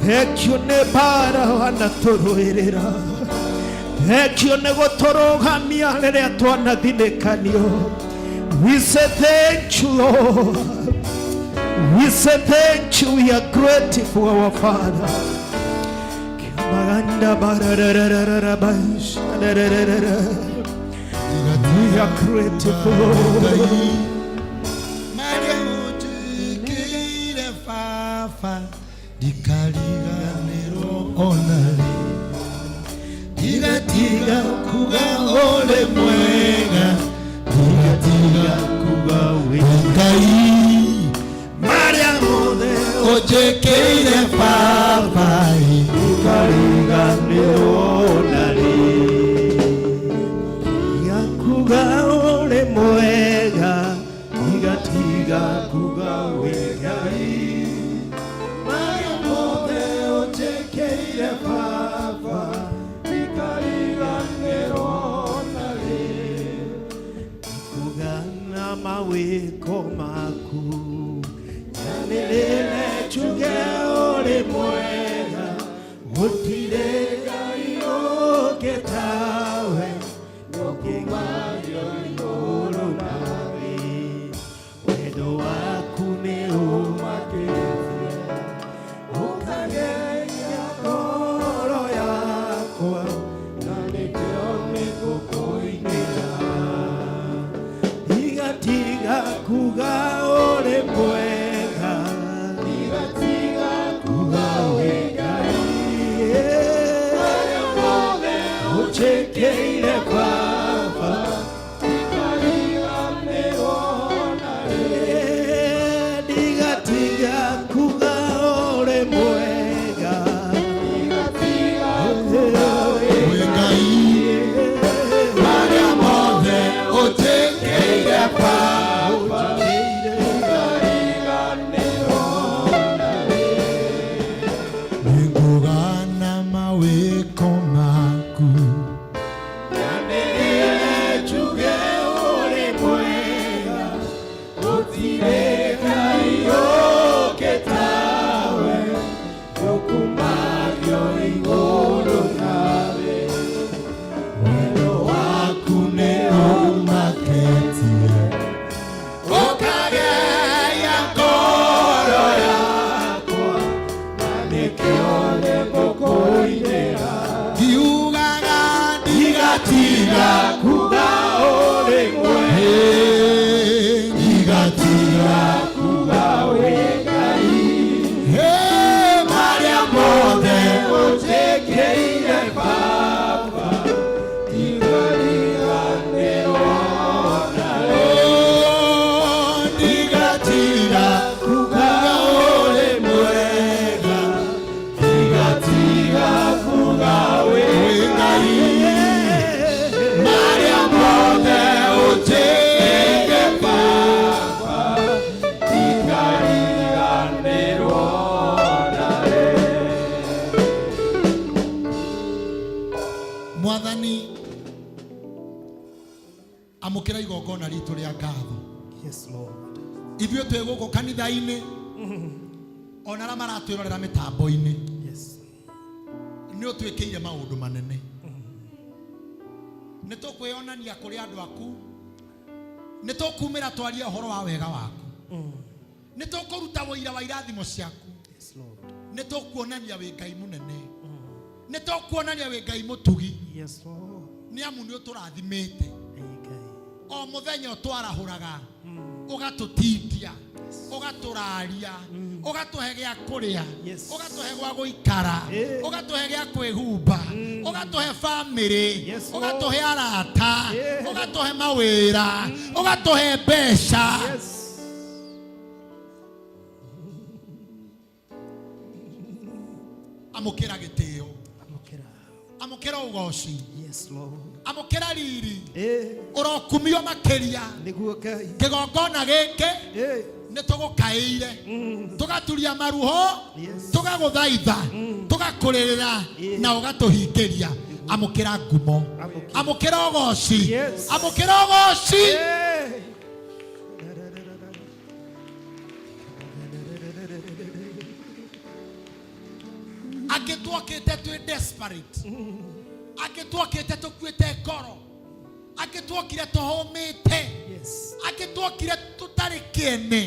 Thank you nĩ mbara wanatũrũĩrĩra. Thank you nĩ gũtũrũgamia rĩrĩa twanathinĩkanio. We say thank you, Lord. We say thank you. We are grateful, our Father. Maganda bararararara. We are grateful, Lord. Marĩa ũnjĩkĩire baba ndikariganĩrwo ona rĩ, ndigatiga kuga ũrĩ mwega, ndigatiga kuga wĩ Ngai. Marĩa mothe ũnjĩkĩire baba Ndikariganĩrwo na rĩ. Kuga ũrĩ mwega, ndigatiga kuga wĩ Ngai. Marĩa mothe ũnjĩkĩire baba, ndikariganĩrwo na rĩ. Kugana mawĩko maku, nyanĩrĩre njuge ũrĩ mwega, gũtirĩ Ngai ũngĩ tawe, ũkĩgwatio igũrũ na thĩ. Wendo waku nĩ ũmakĩtie, ũkageria ngoro yakwa, na nĩkĩo nĩngũkũinĩra. Ndigatiga kuga ũrĩ mwega, ndigatiga kuga wĩ Ngai. Marĩa mothe ũnjĩkĩire baba, ndikariganĩrwo na rĩ. Ndigatiga kuga ũrĩ mwega, ndigatiga kuga wĩ wĩ Ngai. Marĩa mothe ũnjĩkĩire baba. Nĩngũgana mawĩko maku. Nyanĩrĩre njuge ũrĩ mwega, gũtirĩ Ngai ũngĩ tawe, ũkumagio igũrũ na thĩ. Wendo waku nĩ ũmaketie, ũkageia ngoro Yakwa, na nĩkĩo nĩngũkũinĩra. Ngiugaga ndigatiga Kuga ũrĩ mwega, ndigatiga kuga wĩ Ngai. Hey, marĩa mothe Ũnjĩkĩire baba, ndikariganĩrwo na rĩ. Oh, ndigatiga Kuga ũrĩ mwega, ndigatiga kuga wĩ wĩ Ngai. Marĩa mothe ũnjĩkĩire baba. Ndikariganĩrwo na rĩ. Mwathani, amũkĩra igongona ritũ rĩa ngatho. Yes, Lord. Ithuĩ twĩ gũkũ kanitha-inĩ ona arĩa maratwĩrorera mĩtambo-inĩ, Yes. nĩ ũtwĩkĩire maũndũ manene. Nĩ tũkwĩonania kũrĩ andũ aku. Nĩ tũkumĩra twarie ũhoro wa wega waku. Nĩ tũkũruta ũira wa irathimo ciaku. Yes, Lord. Nĩ tũkuonania wĩ Ngai mũnene. Nĩ tũkuonania wĩ Ngai mũtugi. Yes, Lord. Nĩ amu nĩ ũtũrathimĩte. Ngai. O mũthenya ũtwarahũraga, ũgatũtindia, ũgatũraria, ũgatũhe gĩa kũrĩa, Yes. ũgatũhe gwa gũikara, Eh. ũgatũhe gĩa kwĩhumba, ũgatũhe bamĩrĩ, Yes, Lord. ũgatũhe arata, Eh. ũgatũhe mawĩra, ũgatũhe mbeca. Yes. Amũkĩra gĩtĩo, Amũkĩra. amũkĩra ũgoci, Yes, Lord. amũkĩra riri, Eh, ũrokumio makĩria. nĩguo Ngai. Kĩgongona gĩkĩ Eh, nĩ tũgũkaĩire, tũgaturia maruho, Yes. tũgagũthaitha, tũgakũrĩrĩra Yeah. na ũgatũhingĩria. Amũkĩra ngumo, Amũkĩra. amũkĩra ũgoci, Yes. amũkĩra ũgoci. Eh. Angĩ tuokĩte twĩ desperate, angĩ tuokĩte tũkuĩte ngoro, angĩ tuokire tũhũmĩte, Yes. angĩ tuokire tũtarĩ kĩene,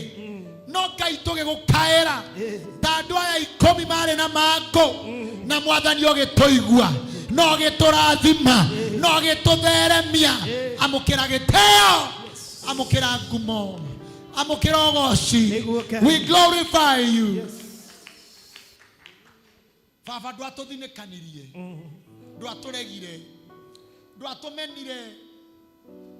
no Ngai tũgĩgũkaĩra Eh. ta andũ aya 10 marĩ na mangũ, na mwathani ũgĩtũigua na ũgĩtũrathima na ũgĩtũtheremia. Amũkĩra gĩtĩo, amũkĩra ngumo, amũkĩra ũgoci. Nĩguo Ngai. We glorify you. Yes. Baba, ndwatũthinĩkanirie, ndwatũregire, ndwatũmenire,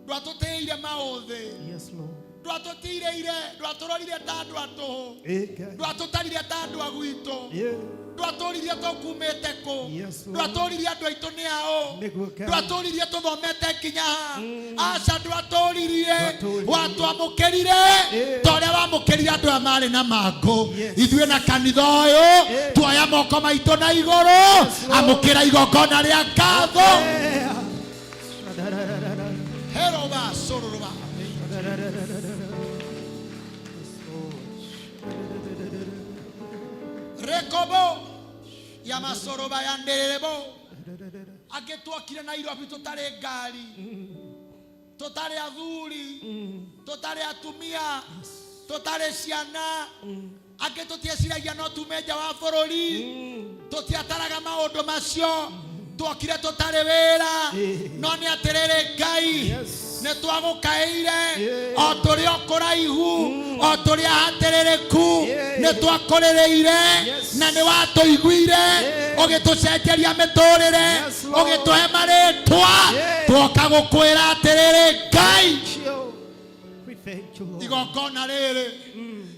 ndwatũtĩire maũthĩ, Yes, Lord. ndwatũtirĩire, ndwatũrorire ta andũ a tũhũ, Eh, Ngai. ndwatũtarire ta andũ a gwitũ, Yeah. ndwatũririe tũkumĩte kũ, Yes, Lord. ndwatũririe andũ aitũ nĩ aũ, Nĩguo Ngai. ndwatũririe tũthomete nginya ha. Aca, ndwatũririe, Ndwatũririe. watwamũkĩrire Eh. ta ũrĩa wamũkĩrire andũ aya marĩ na mangũ. Yes. Ithuĩ na kanitha ũyũ Eh. tuoya moko maitũ na igũrũ, Yes, Lord. amũkĩra igongona rĩa ngatho. Yeah. Heroba sororoba. Rekobo yamasoroba yandererebo. Angĩ tuokire Nairobi tũtarĩ ngari, tũtarĩ athuri, tũtarĩ atumia, tũtarĩ ciana. Angĩ tũtieciragia no tume nja wa bũrũri, tũtiataraga maũndũ macio. Tuokire tũtarĩ wĩra, no nĩ atĩrĩrĩ Ngai, Yes. nĩ twagũkaĩire Yeah. o tũrĩ o kũraihu, o tũrĩ ahatĩrĩrĩku, Yeah. nĩ twakũrĩrĩire Yes. na nĩ watũiguire, Yeah. ũgĩtũcenjeria mĩtũrĩre, Yes, Lord. ũgĩtũhe marĩtwa. Yeah. Twoka gũkwĩra atĩrĩrĩ Ngai, Thank you. We thank you, Lord. igongona rĩrĩ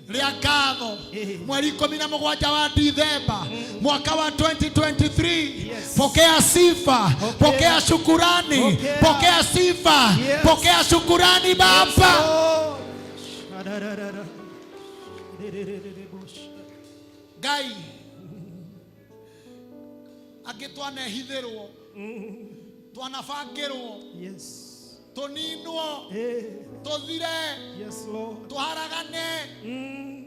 rĩa ngatho, Eh. mweri 17 wa Dithemba mwaka wa 2023. Yes. Pokea sifa, pokea shukurani, Pokea. pokea sifa, Yes. pokea shukurani Baba. Lord. Ngai, angĩ twanehithĩrwo, twanabangĩrwo, Yes. tũninwo, Eh. tũthire, Yes, Lord. tũharagane.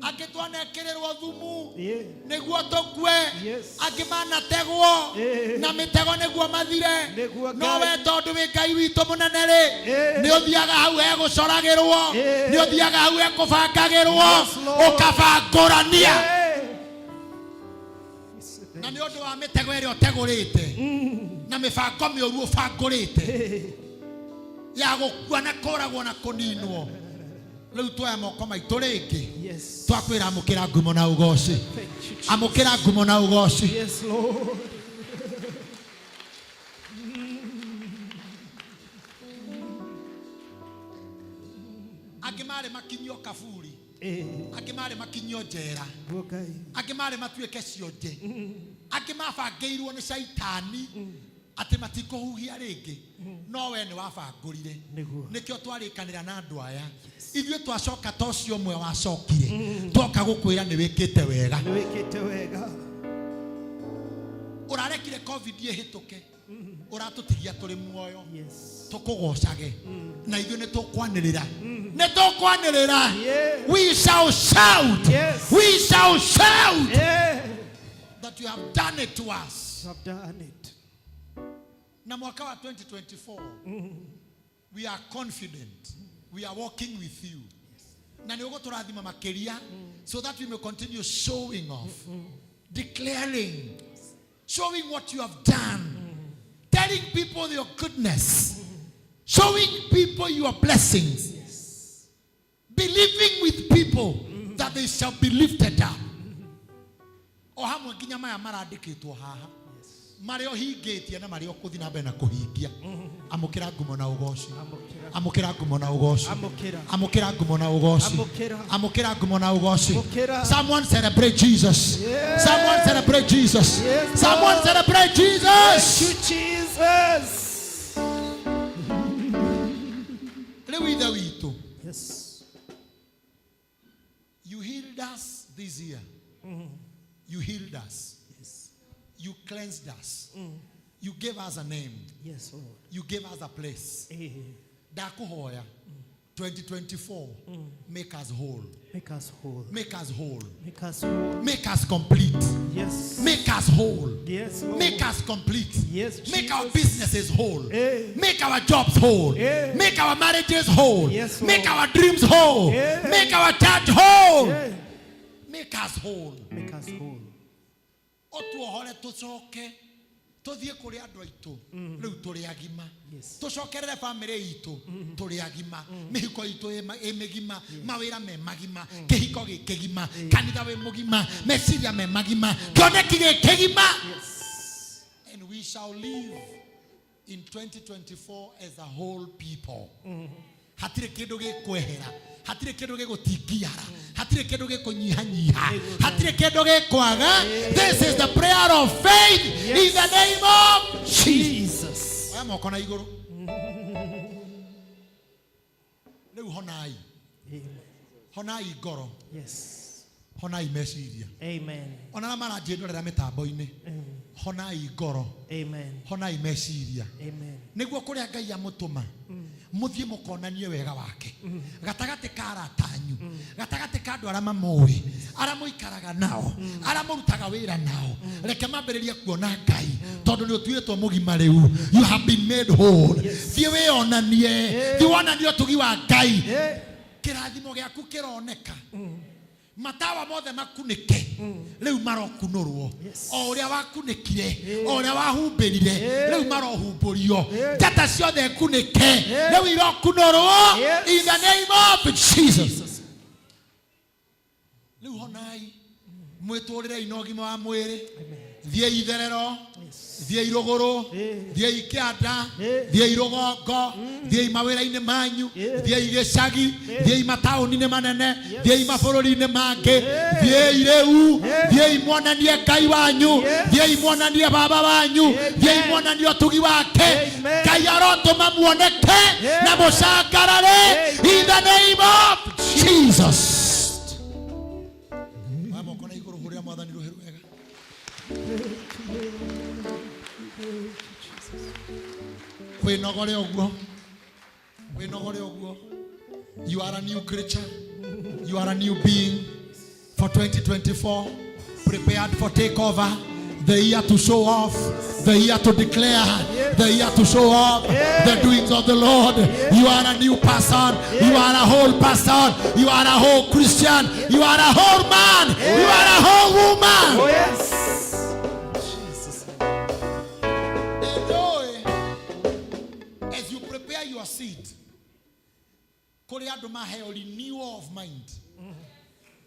Angĩ twanekĩrĩrwo thumu Yeah. nĩguo tũkue. Yes. Angĩ manategwo Eh. na mĩtego nĩguo mathire. Nĩguo No Ngai. we tondũ wĩ Ngai witũ mũnene rĩ, Eh. nĩ ũthiaga hau hegũcoragĩrwo, Eh. nĩ ũthiaga hau hekũbangagĩrwo, Yes, Lord. ũkabangũrania. Eh. Na nĩ ũndũ wa mĩtego ĩrĩa ũtegũrĩte na mĩbango mĩũru ũbangũrĩte ya gũkua na kũragwo na kũninwo, rĩu tuoya moko maitũ rĩngĩ, Yes. twakwĩra amũkĩra ngumo na ũgoci, Thank you, Jesus. amũkĩra ngumo na ũgoci. Yes, Lord. Angĩ marĩ makinyio kaburi, Eh. angĩ marĩ makinyio njera, Nĩguo Ngai. angĩ marĩ matuĩke cionje, angĩ mabangĩirwo nĩ caitani atĩ matikũhuhia rĩngĩ, no we nĩ wabangũrire. Nĩguo. Nĩkĩo twarĩkanĩra na andũ aya, ithuĩ twacoka ta ũcio ũmwe wacokire, twoka gũkwĩra nĩ wĩkĩte wega. Nĩ wĩkĩte wega. Ũrarekire COVID ĩhĩtũke, ũratũtigia tũrĩ muoyo, Yes. tũkũgocage na ithuĩ nĩ tũkwanĩrĩra, nĩ tũkwanĩrĩra. Yeah. We shall shout. Yes. We shall shout Yeah. that you have done it to us. You have done it. Na mwaka wa 2024, we are confident we are walking with you na nĩ ũgũtũrathima makĩria, so that we may continue showing off, declaring, showing what you have done, telling people your goodness, showing people your blessings, believing with people that they shall be lifted up, o hamwe nginya maya marandĩkĩtwo haha, marĩa ũhingĩtie na marĩa ũkũthiĩ na mbere na kũhingia. Amũkĩra ngumo na ũgoci. Amũkĩra ngumo na ũgoci. Amũkĩra. Amũkĩra ngumo na ũgoci. Amũkĩra. Amũkĩra ngumo na ũgoci. Amũkĩra. Someone celebrate Jesus. Yeah. Someone celebrate Jesus. Yes, Someone Lord. celebrate Jesus. Thank you, Jesus. Rĩu Ithe witũ, you healed us this year. You healed us. You cleansed us. You gave us a name. Yes, Lord. You gave us a place. Ndakuhoya, 2024, make us whole. Make us whole. Make us whole. Make us whole. Make us complete. Make us whole. Yes, Lord. Make us complete. Yes, Make our Jesus. businesses whole. Eh. Make our jobs whole. Eh. Make our marriages whole. Yes, Make Lord. our dreams whole. Eh. Make our church whole. Make us whole. Make us whole. Ũtuohore, tũcoke tũthiĩ kũrĩ andũ aitũ rĩu tũrĩ agima. Tũcokerere bamĩrĩ itũ tũrĩ agima, mĩhiko itũ ĩ mĩgima, mawĩra me magima, kĩhiko gĩ kĩgima, kanitha wĩ mũgima, meciria me magima, kĩoneki gĩ kĩgima. And we shall live in 2024 as a whole people. Hatirĩ kĩndũ gĩkwehera, hatirĩ kĩndũ gĩgũtingiara, hatirĩ kĩndũ gĩkũnyihanyiha, hatirĩ kĩndũ gĩkwaga. This is the prayer of faith in the name of Jesus. Jesus. Oya moko na igũrũ rĩu, honai. Amen. Honai ngoro. Honai meciria. Amen. Ona arĩa maranjĩndorera mĩtambo-inĩ, honai ngoro. Amen. Honai meciria. Amen. Nĩguo kũrĩa Ngai amũtũma mũthiĩ mũkonanie wega wake gatagatĩ ka arata anyu, gatagatĩ ka andũ arĩa mamũĩ, arĩa mũikaraga nao, arĩa mũrutaga wĩra nao. Reke mambĩrĩrie kuona Ngai, tondũ nĩ ũtuĩtwo mũgima rĩu. You have been made whole. Thiĩ wĩonanie, thiĩ wonanie ũtugi wa Ngai. Kĩrathimo gĩaku kĩroneka. Matawa mothe makunĩke rĩu marokunũrwo. O ũrĩa wakunĩkire, o ũrĩa wahumbĩrire, rĩu marohumbũrio. Njata ciothe kunĩke rĩu irokunũrwo. In the name of Jesus. Rĩu honai, mwĩtũrĩrei na ũgima wa mwĩrĩ. Thiĩi itherero, thiĩi rũgũrũ, thiĩi kĩanda, thiĩi rũgongo, thiĩi mawĩra-inĩ manyu, thiĩi gĩcagi, thiĩi mataũni-inĩ manene, thiĩi mabũrũri-inĩ mangĩ. Thiĩi rĩu, thiĩi muonanie Ngai wanyu, thiĩi muonanie Baba wanyu, thiĩi muonanie ũtugi wake. Amen. Ngai arotũma muoneke na mũcangarare in the name of Jesus. Oya moko na igũrũ, hũrĩra Mwathani rũhĩ rwega. Wĩnogore ũguo, wĩnogore ũguo. You are a new creature. You are a new being for 2024, prepared for takeover, the year to show off, the year to declare, the year to show off the doings of the Lord. You are a new person. You are a whole person. You are a whole Christian. You are a whole man. You are a whole woman. Oh, yes. Jesus. Enjoy as you prepare your seat. Kũrĩ andũ maheo renewal of mind.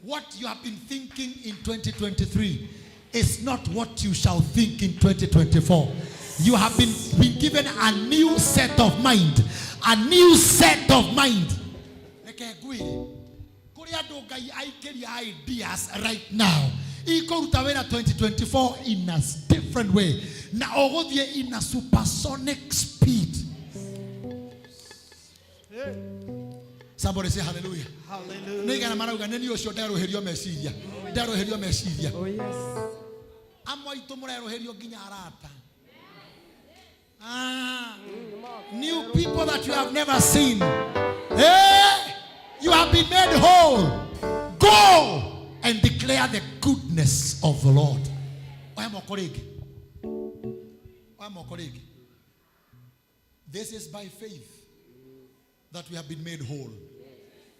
What you have been thinking in 2023 is not what you shall think in 2024. You have been given a new set of mind. A new set of mind. Reke ngwĩre, kũrĩ andũ Ngai aikĩria ideas right now ikũruta wĩra 2024 in a different way, na ũgũthiĩ in a supersonic speed. Somebody say hallelujah. Hallelujah. Nĩ igana marauga nĩ niĩ ũcio nderũhĩrio meciria, nderũhĩrio meciria. Oh, yes. Amwe aitũ mũrerũhĩrio nginya arata. Ah, new people that you have never seen. Hey, you have been made whole. Go and declare the goodness of the Lord. Oya moko rĩngĩ, oya moko rĩngĩ. This is by faith that we have been made whole.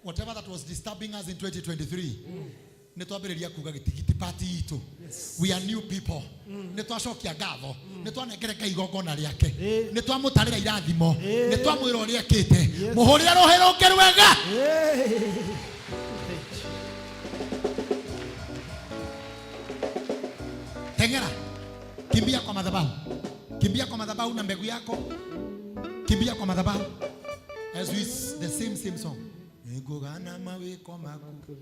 Whatever that was disturbing us in 2023, nĩ twambĩrĩria kuga gĩtigiti pati itũ. We are new people. Nĩ twacokia ngatho, nĩ twanengere Ngai igongona rĩake, nĩ twamũtarĩra irathimo, nĩ twamwĩra ũrĩa ekĩte. Mũhũrĩre rũhĩ rũngĩ rwega. Teng'era, kimbia kwa madhabahu, kimbia kwa madhabahu na mbegu yako, kimbia kwa madhabahu as we the same same song. Nĩngũgana mawĩko maku,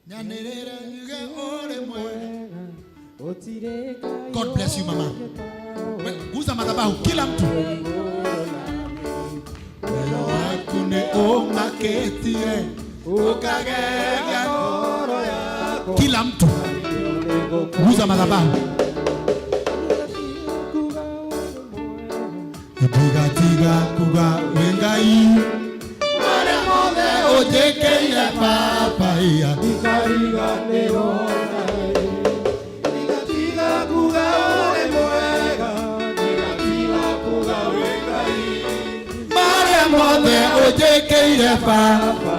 nyanĩrĩre njuge ũrĩ mwega. God bless you, mama. Guza madhabahu kila mtu. Wendo waku nĩ ũmakĩtie, ũkageria ngoro yakwa. Kila mtu guza madhabahu. Ndigatiga kuga wĩ Ngai, marĩa mothe ũnjĩkĩire Baba iya. Marĩa mothe ũnjĩkĩire Baba,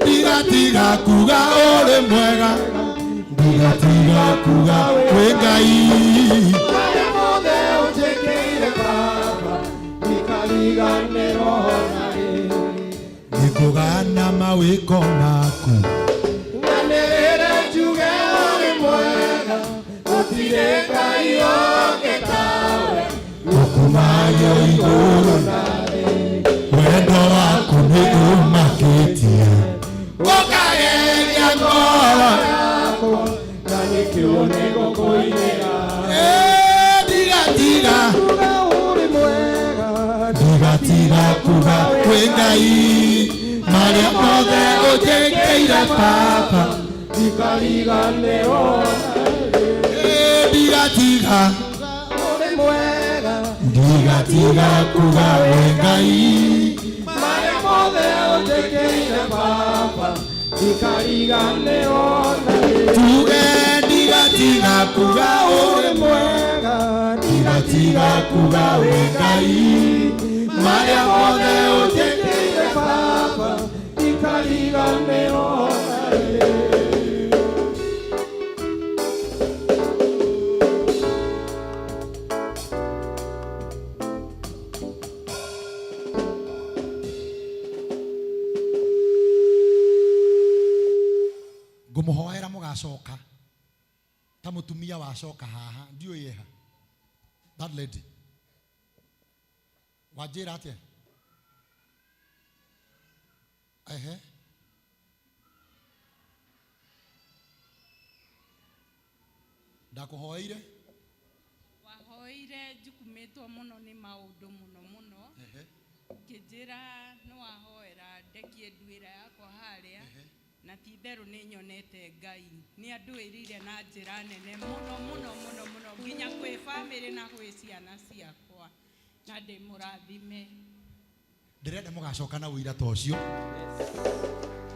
ndigatiga kuga ũrĩ mwega, ndigatiga kuga wĩ Ngai. Nĩngũgana mawĩko maku, Nyanĩrĩre njuge ũrĩ mwega, gũtirĩ Ngai ũngĩ tawe. Ũkumagio igũrũ, wendo waku nĩ ũmakĩtie, ũkageria ngoro yakwa, na nĩkĩo nĩngũkũinĩra. Eh, ndigatiga Kuga ũrĩ mwega, ndigatiga kuga kwĩ Ngai, marĩa mothe ũnjĩkĩire Baba. Ndikariganĩrwo. Eh, ndigatiga Ũrĩ mwega, ndigatiga kuga wĩ Ngai, marĩa mothe ũnjĩkĩire Baba, ndikariganĩrwo narĩ. Tuge ndigatiga kuga ũrĩ Ũrĩ mwega, ndigatiga kuga wĩ Ngai, marĩa mothe ũnjĩkĩire ũnjĩkĩire Baba, ndikariganĩrwo narĩ. Ngũmũhoera mũgacoka ta mũtumia wacoka haha, ndiũĩ eha that lady wanjĩra atĩa. Ehe, ndakũhoeire. Wahoire njukumĩtwo mũno nĩ maũndũ mũno mũno. Ngĩnjĩra nĩ wahoera ndekie nduĩra yakwa harĩa, na ti itherũ nĩ nyonete Ngai nĩ andũĩrĩire na njĩra nene mũno mũno mũno mũno, nginya kwĩ bamĩrĩ na gwĩ ciana ciakwa, na ndĩ mũrathime. Ndĩrenda mũgacoka na ũira ta ũcio,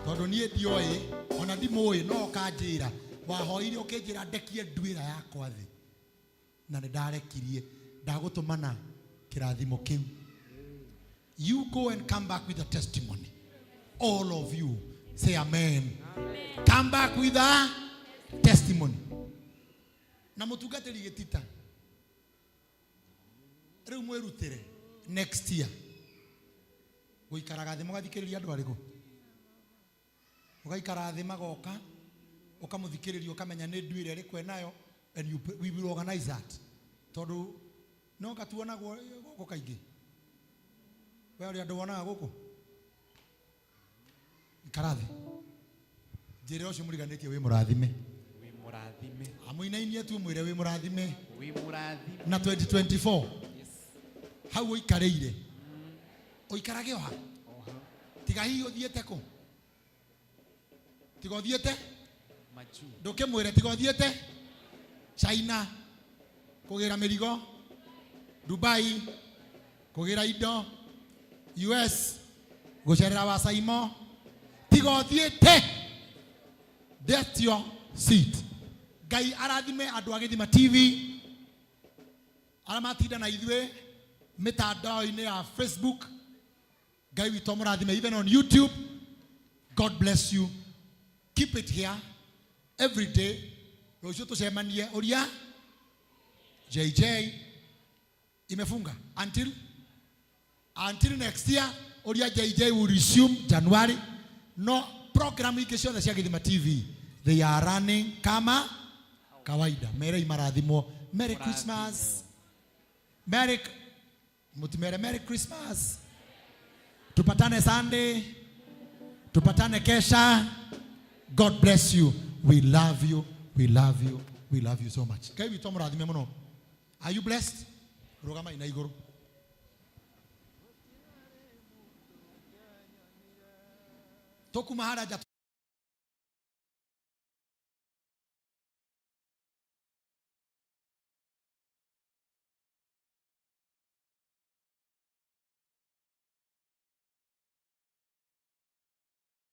tondũ niĩ ndioĩ ona ndimũĩ, no ũkanjĩra wahoire ũkĩnjĩra ndekie nduĩra yakwa thĩ, na nĩ ndarekirie, ndagũtũmana kĩrathimo kĩu. You go and come back with a testimony. All of you say amen. Come back with a testimony. Na mũtungatĩri gĩtita rĩu mwĩrutĩre next year gũikaraga thĩ mũgathikĩrĩria andũ arĩkũ, ũgaikara thĩ magoka ũkamũthikĩrĩria, ũkamenya nĩ nduĩra ĩrĩkũ enayo, and you, we will organize that, tondũ no gatuonagwo gũkũ kaingĩ. We ũrĩa andũ wonaga gũkũ, ikara thĩ njĩre ũcio mũriganĩtie wĩ mũrathime. Wĩ mũrathime. Amũinainie tu mwĩre wĩ mũrathime. Wĩ mũrathime. Na 2024 hau ũikarĩire ũikarage oha, tiga hihi ũthiĩte kũ, tiga ũthiĩte Majuu. Ndũkĩmwĩre tiga ũthiĩte China kũgĩra mĩrigo, Dubai kũgĩra indo, US gũcerera Wacaimo, tiga ũthiĩte. That's your seat. Ngai arathime andũ a Gĩthima TV. Arĩa matinda na ithuĩ mĩtandao-inĩ ya Facebook, Ngai witũ amũrathime. Even on YouTube, God bless you. Keep it here every day. Rũciũ tũcemanie ũria JJ imefunga until next year. Ũria JJ will resume January. No program ingĩ ciothe cia Gĩthima TV, they are running kama kawaida. Mere imarathimwo. Merry Christmas. Merry mutimere Merry Christmas. Tupatane Sunday, tupatane kesha. God bless you. We love you, we love you, we love you so much. Ngai witũ amũrathime mũno. Are you blessed? Rũgama ina igũrũ. Tũkuma harĩa nja.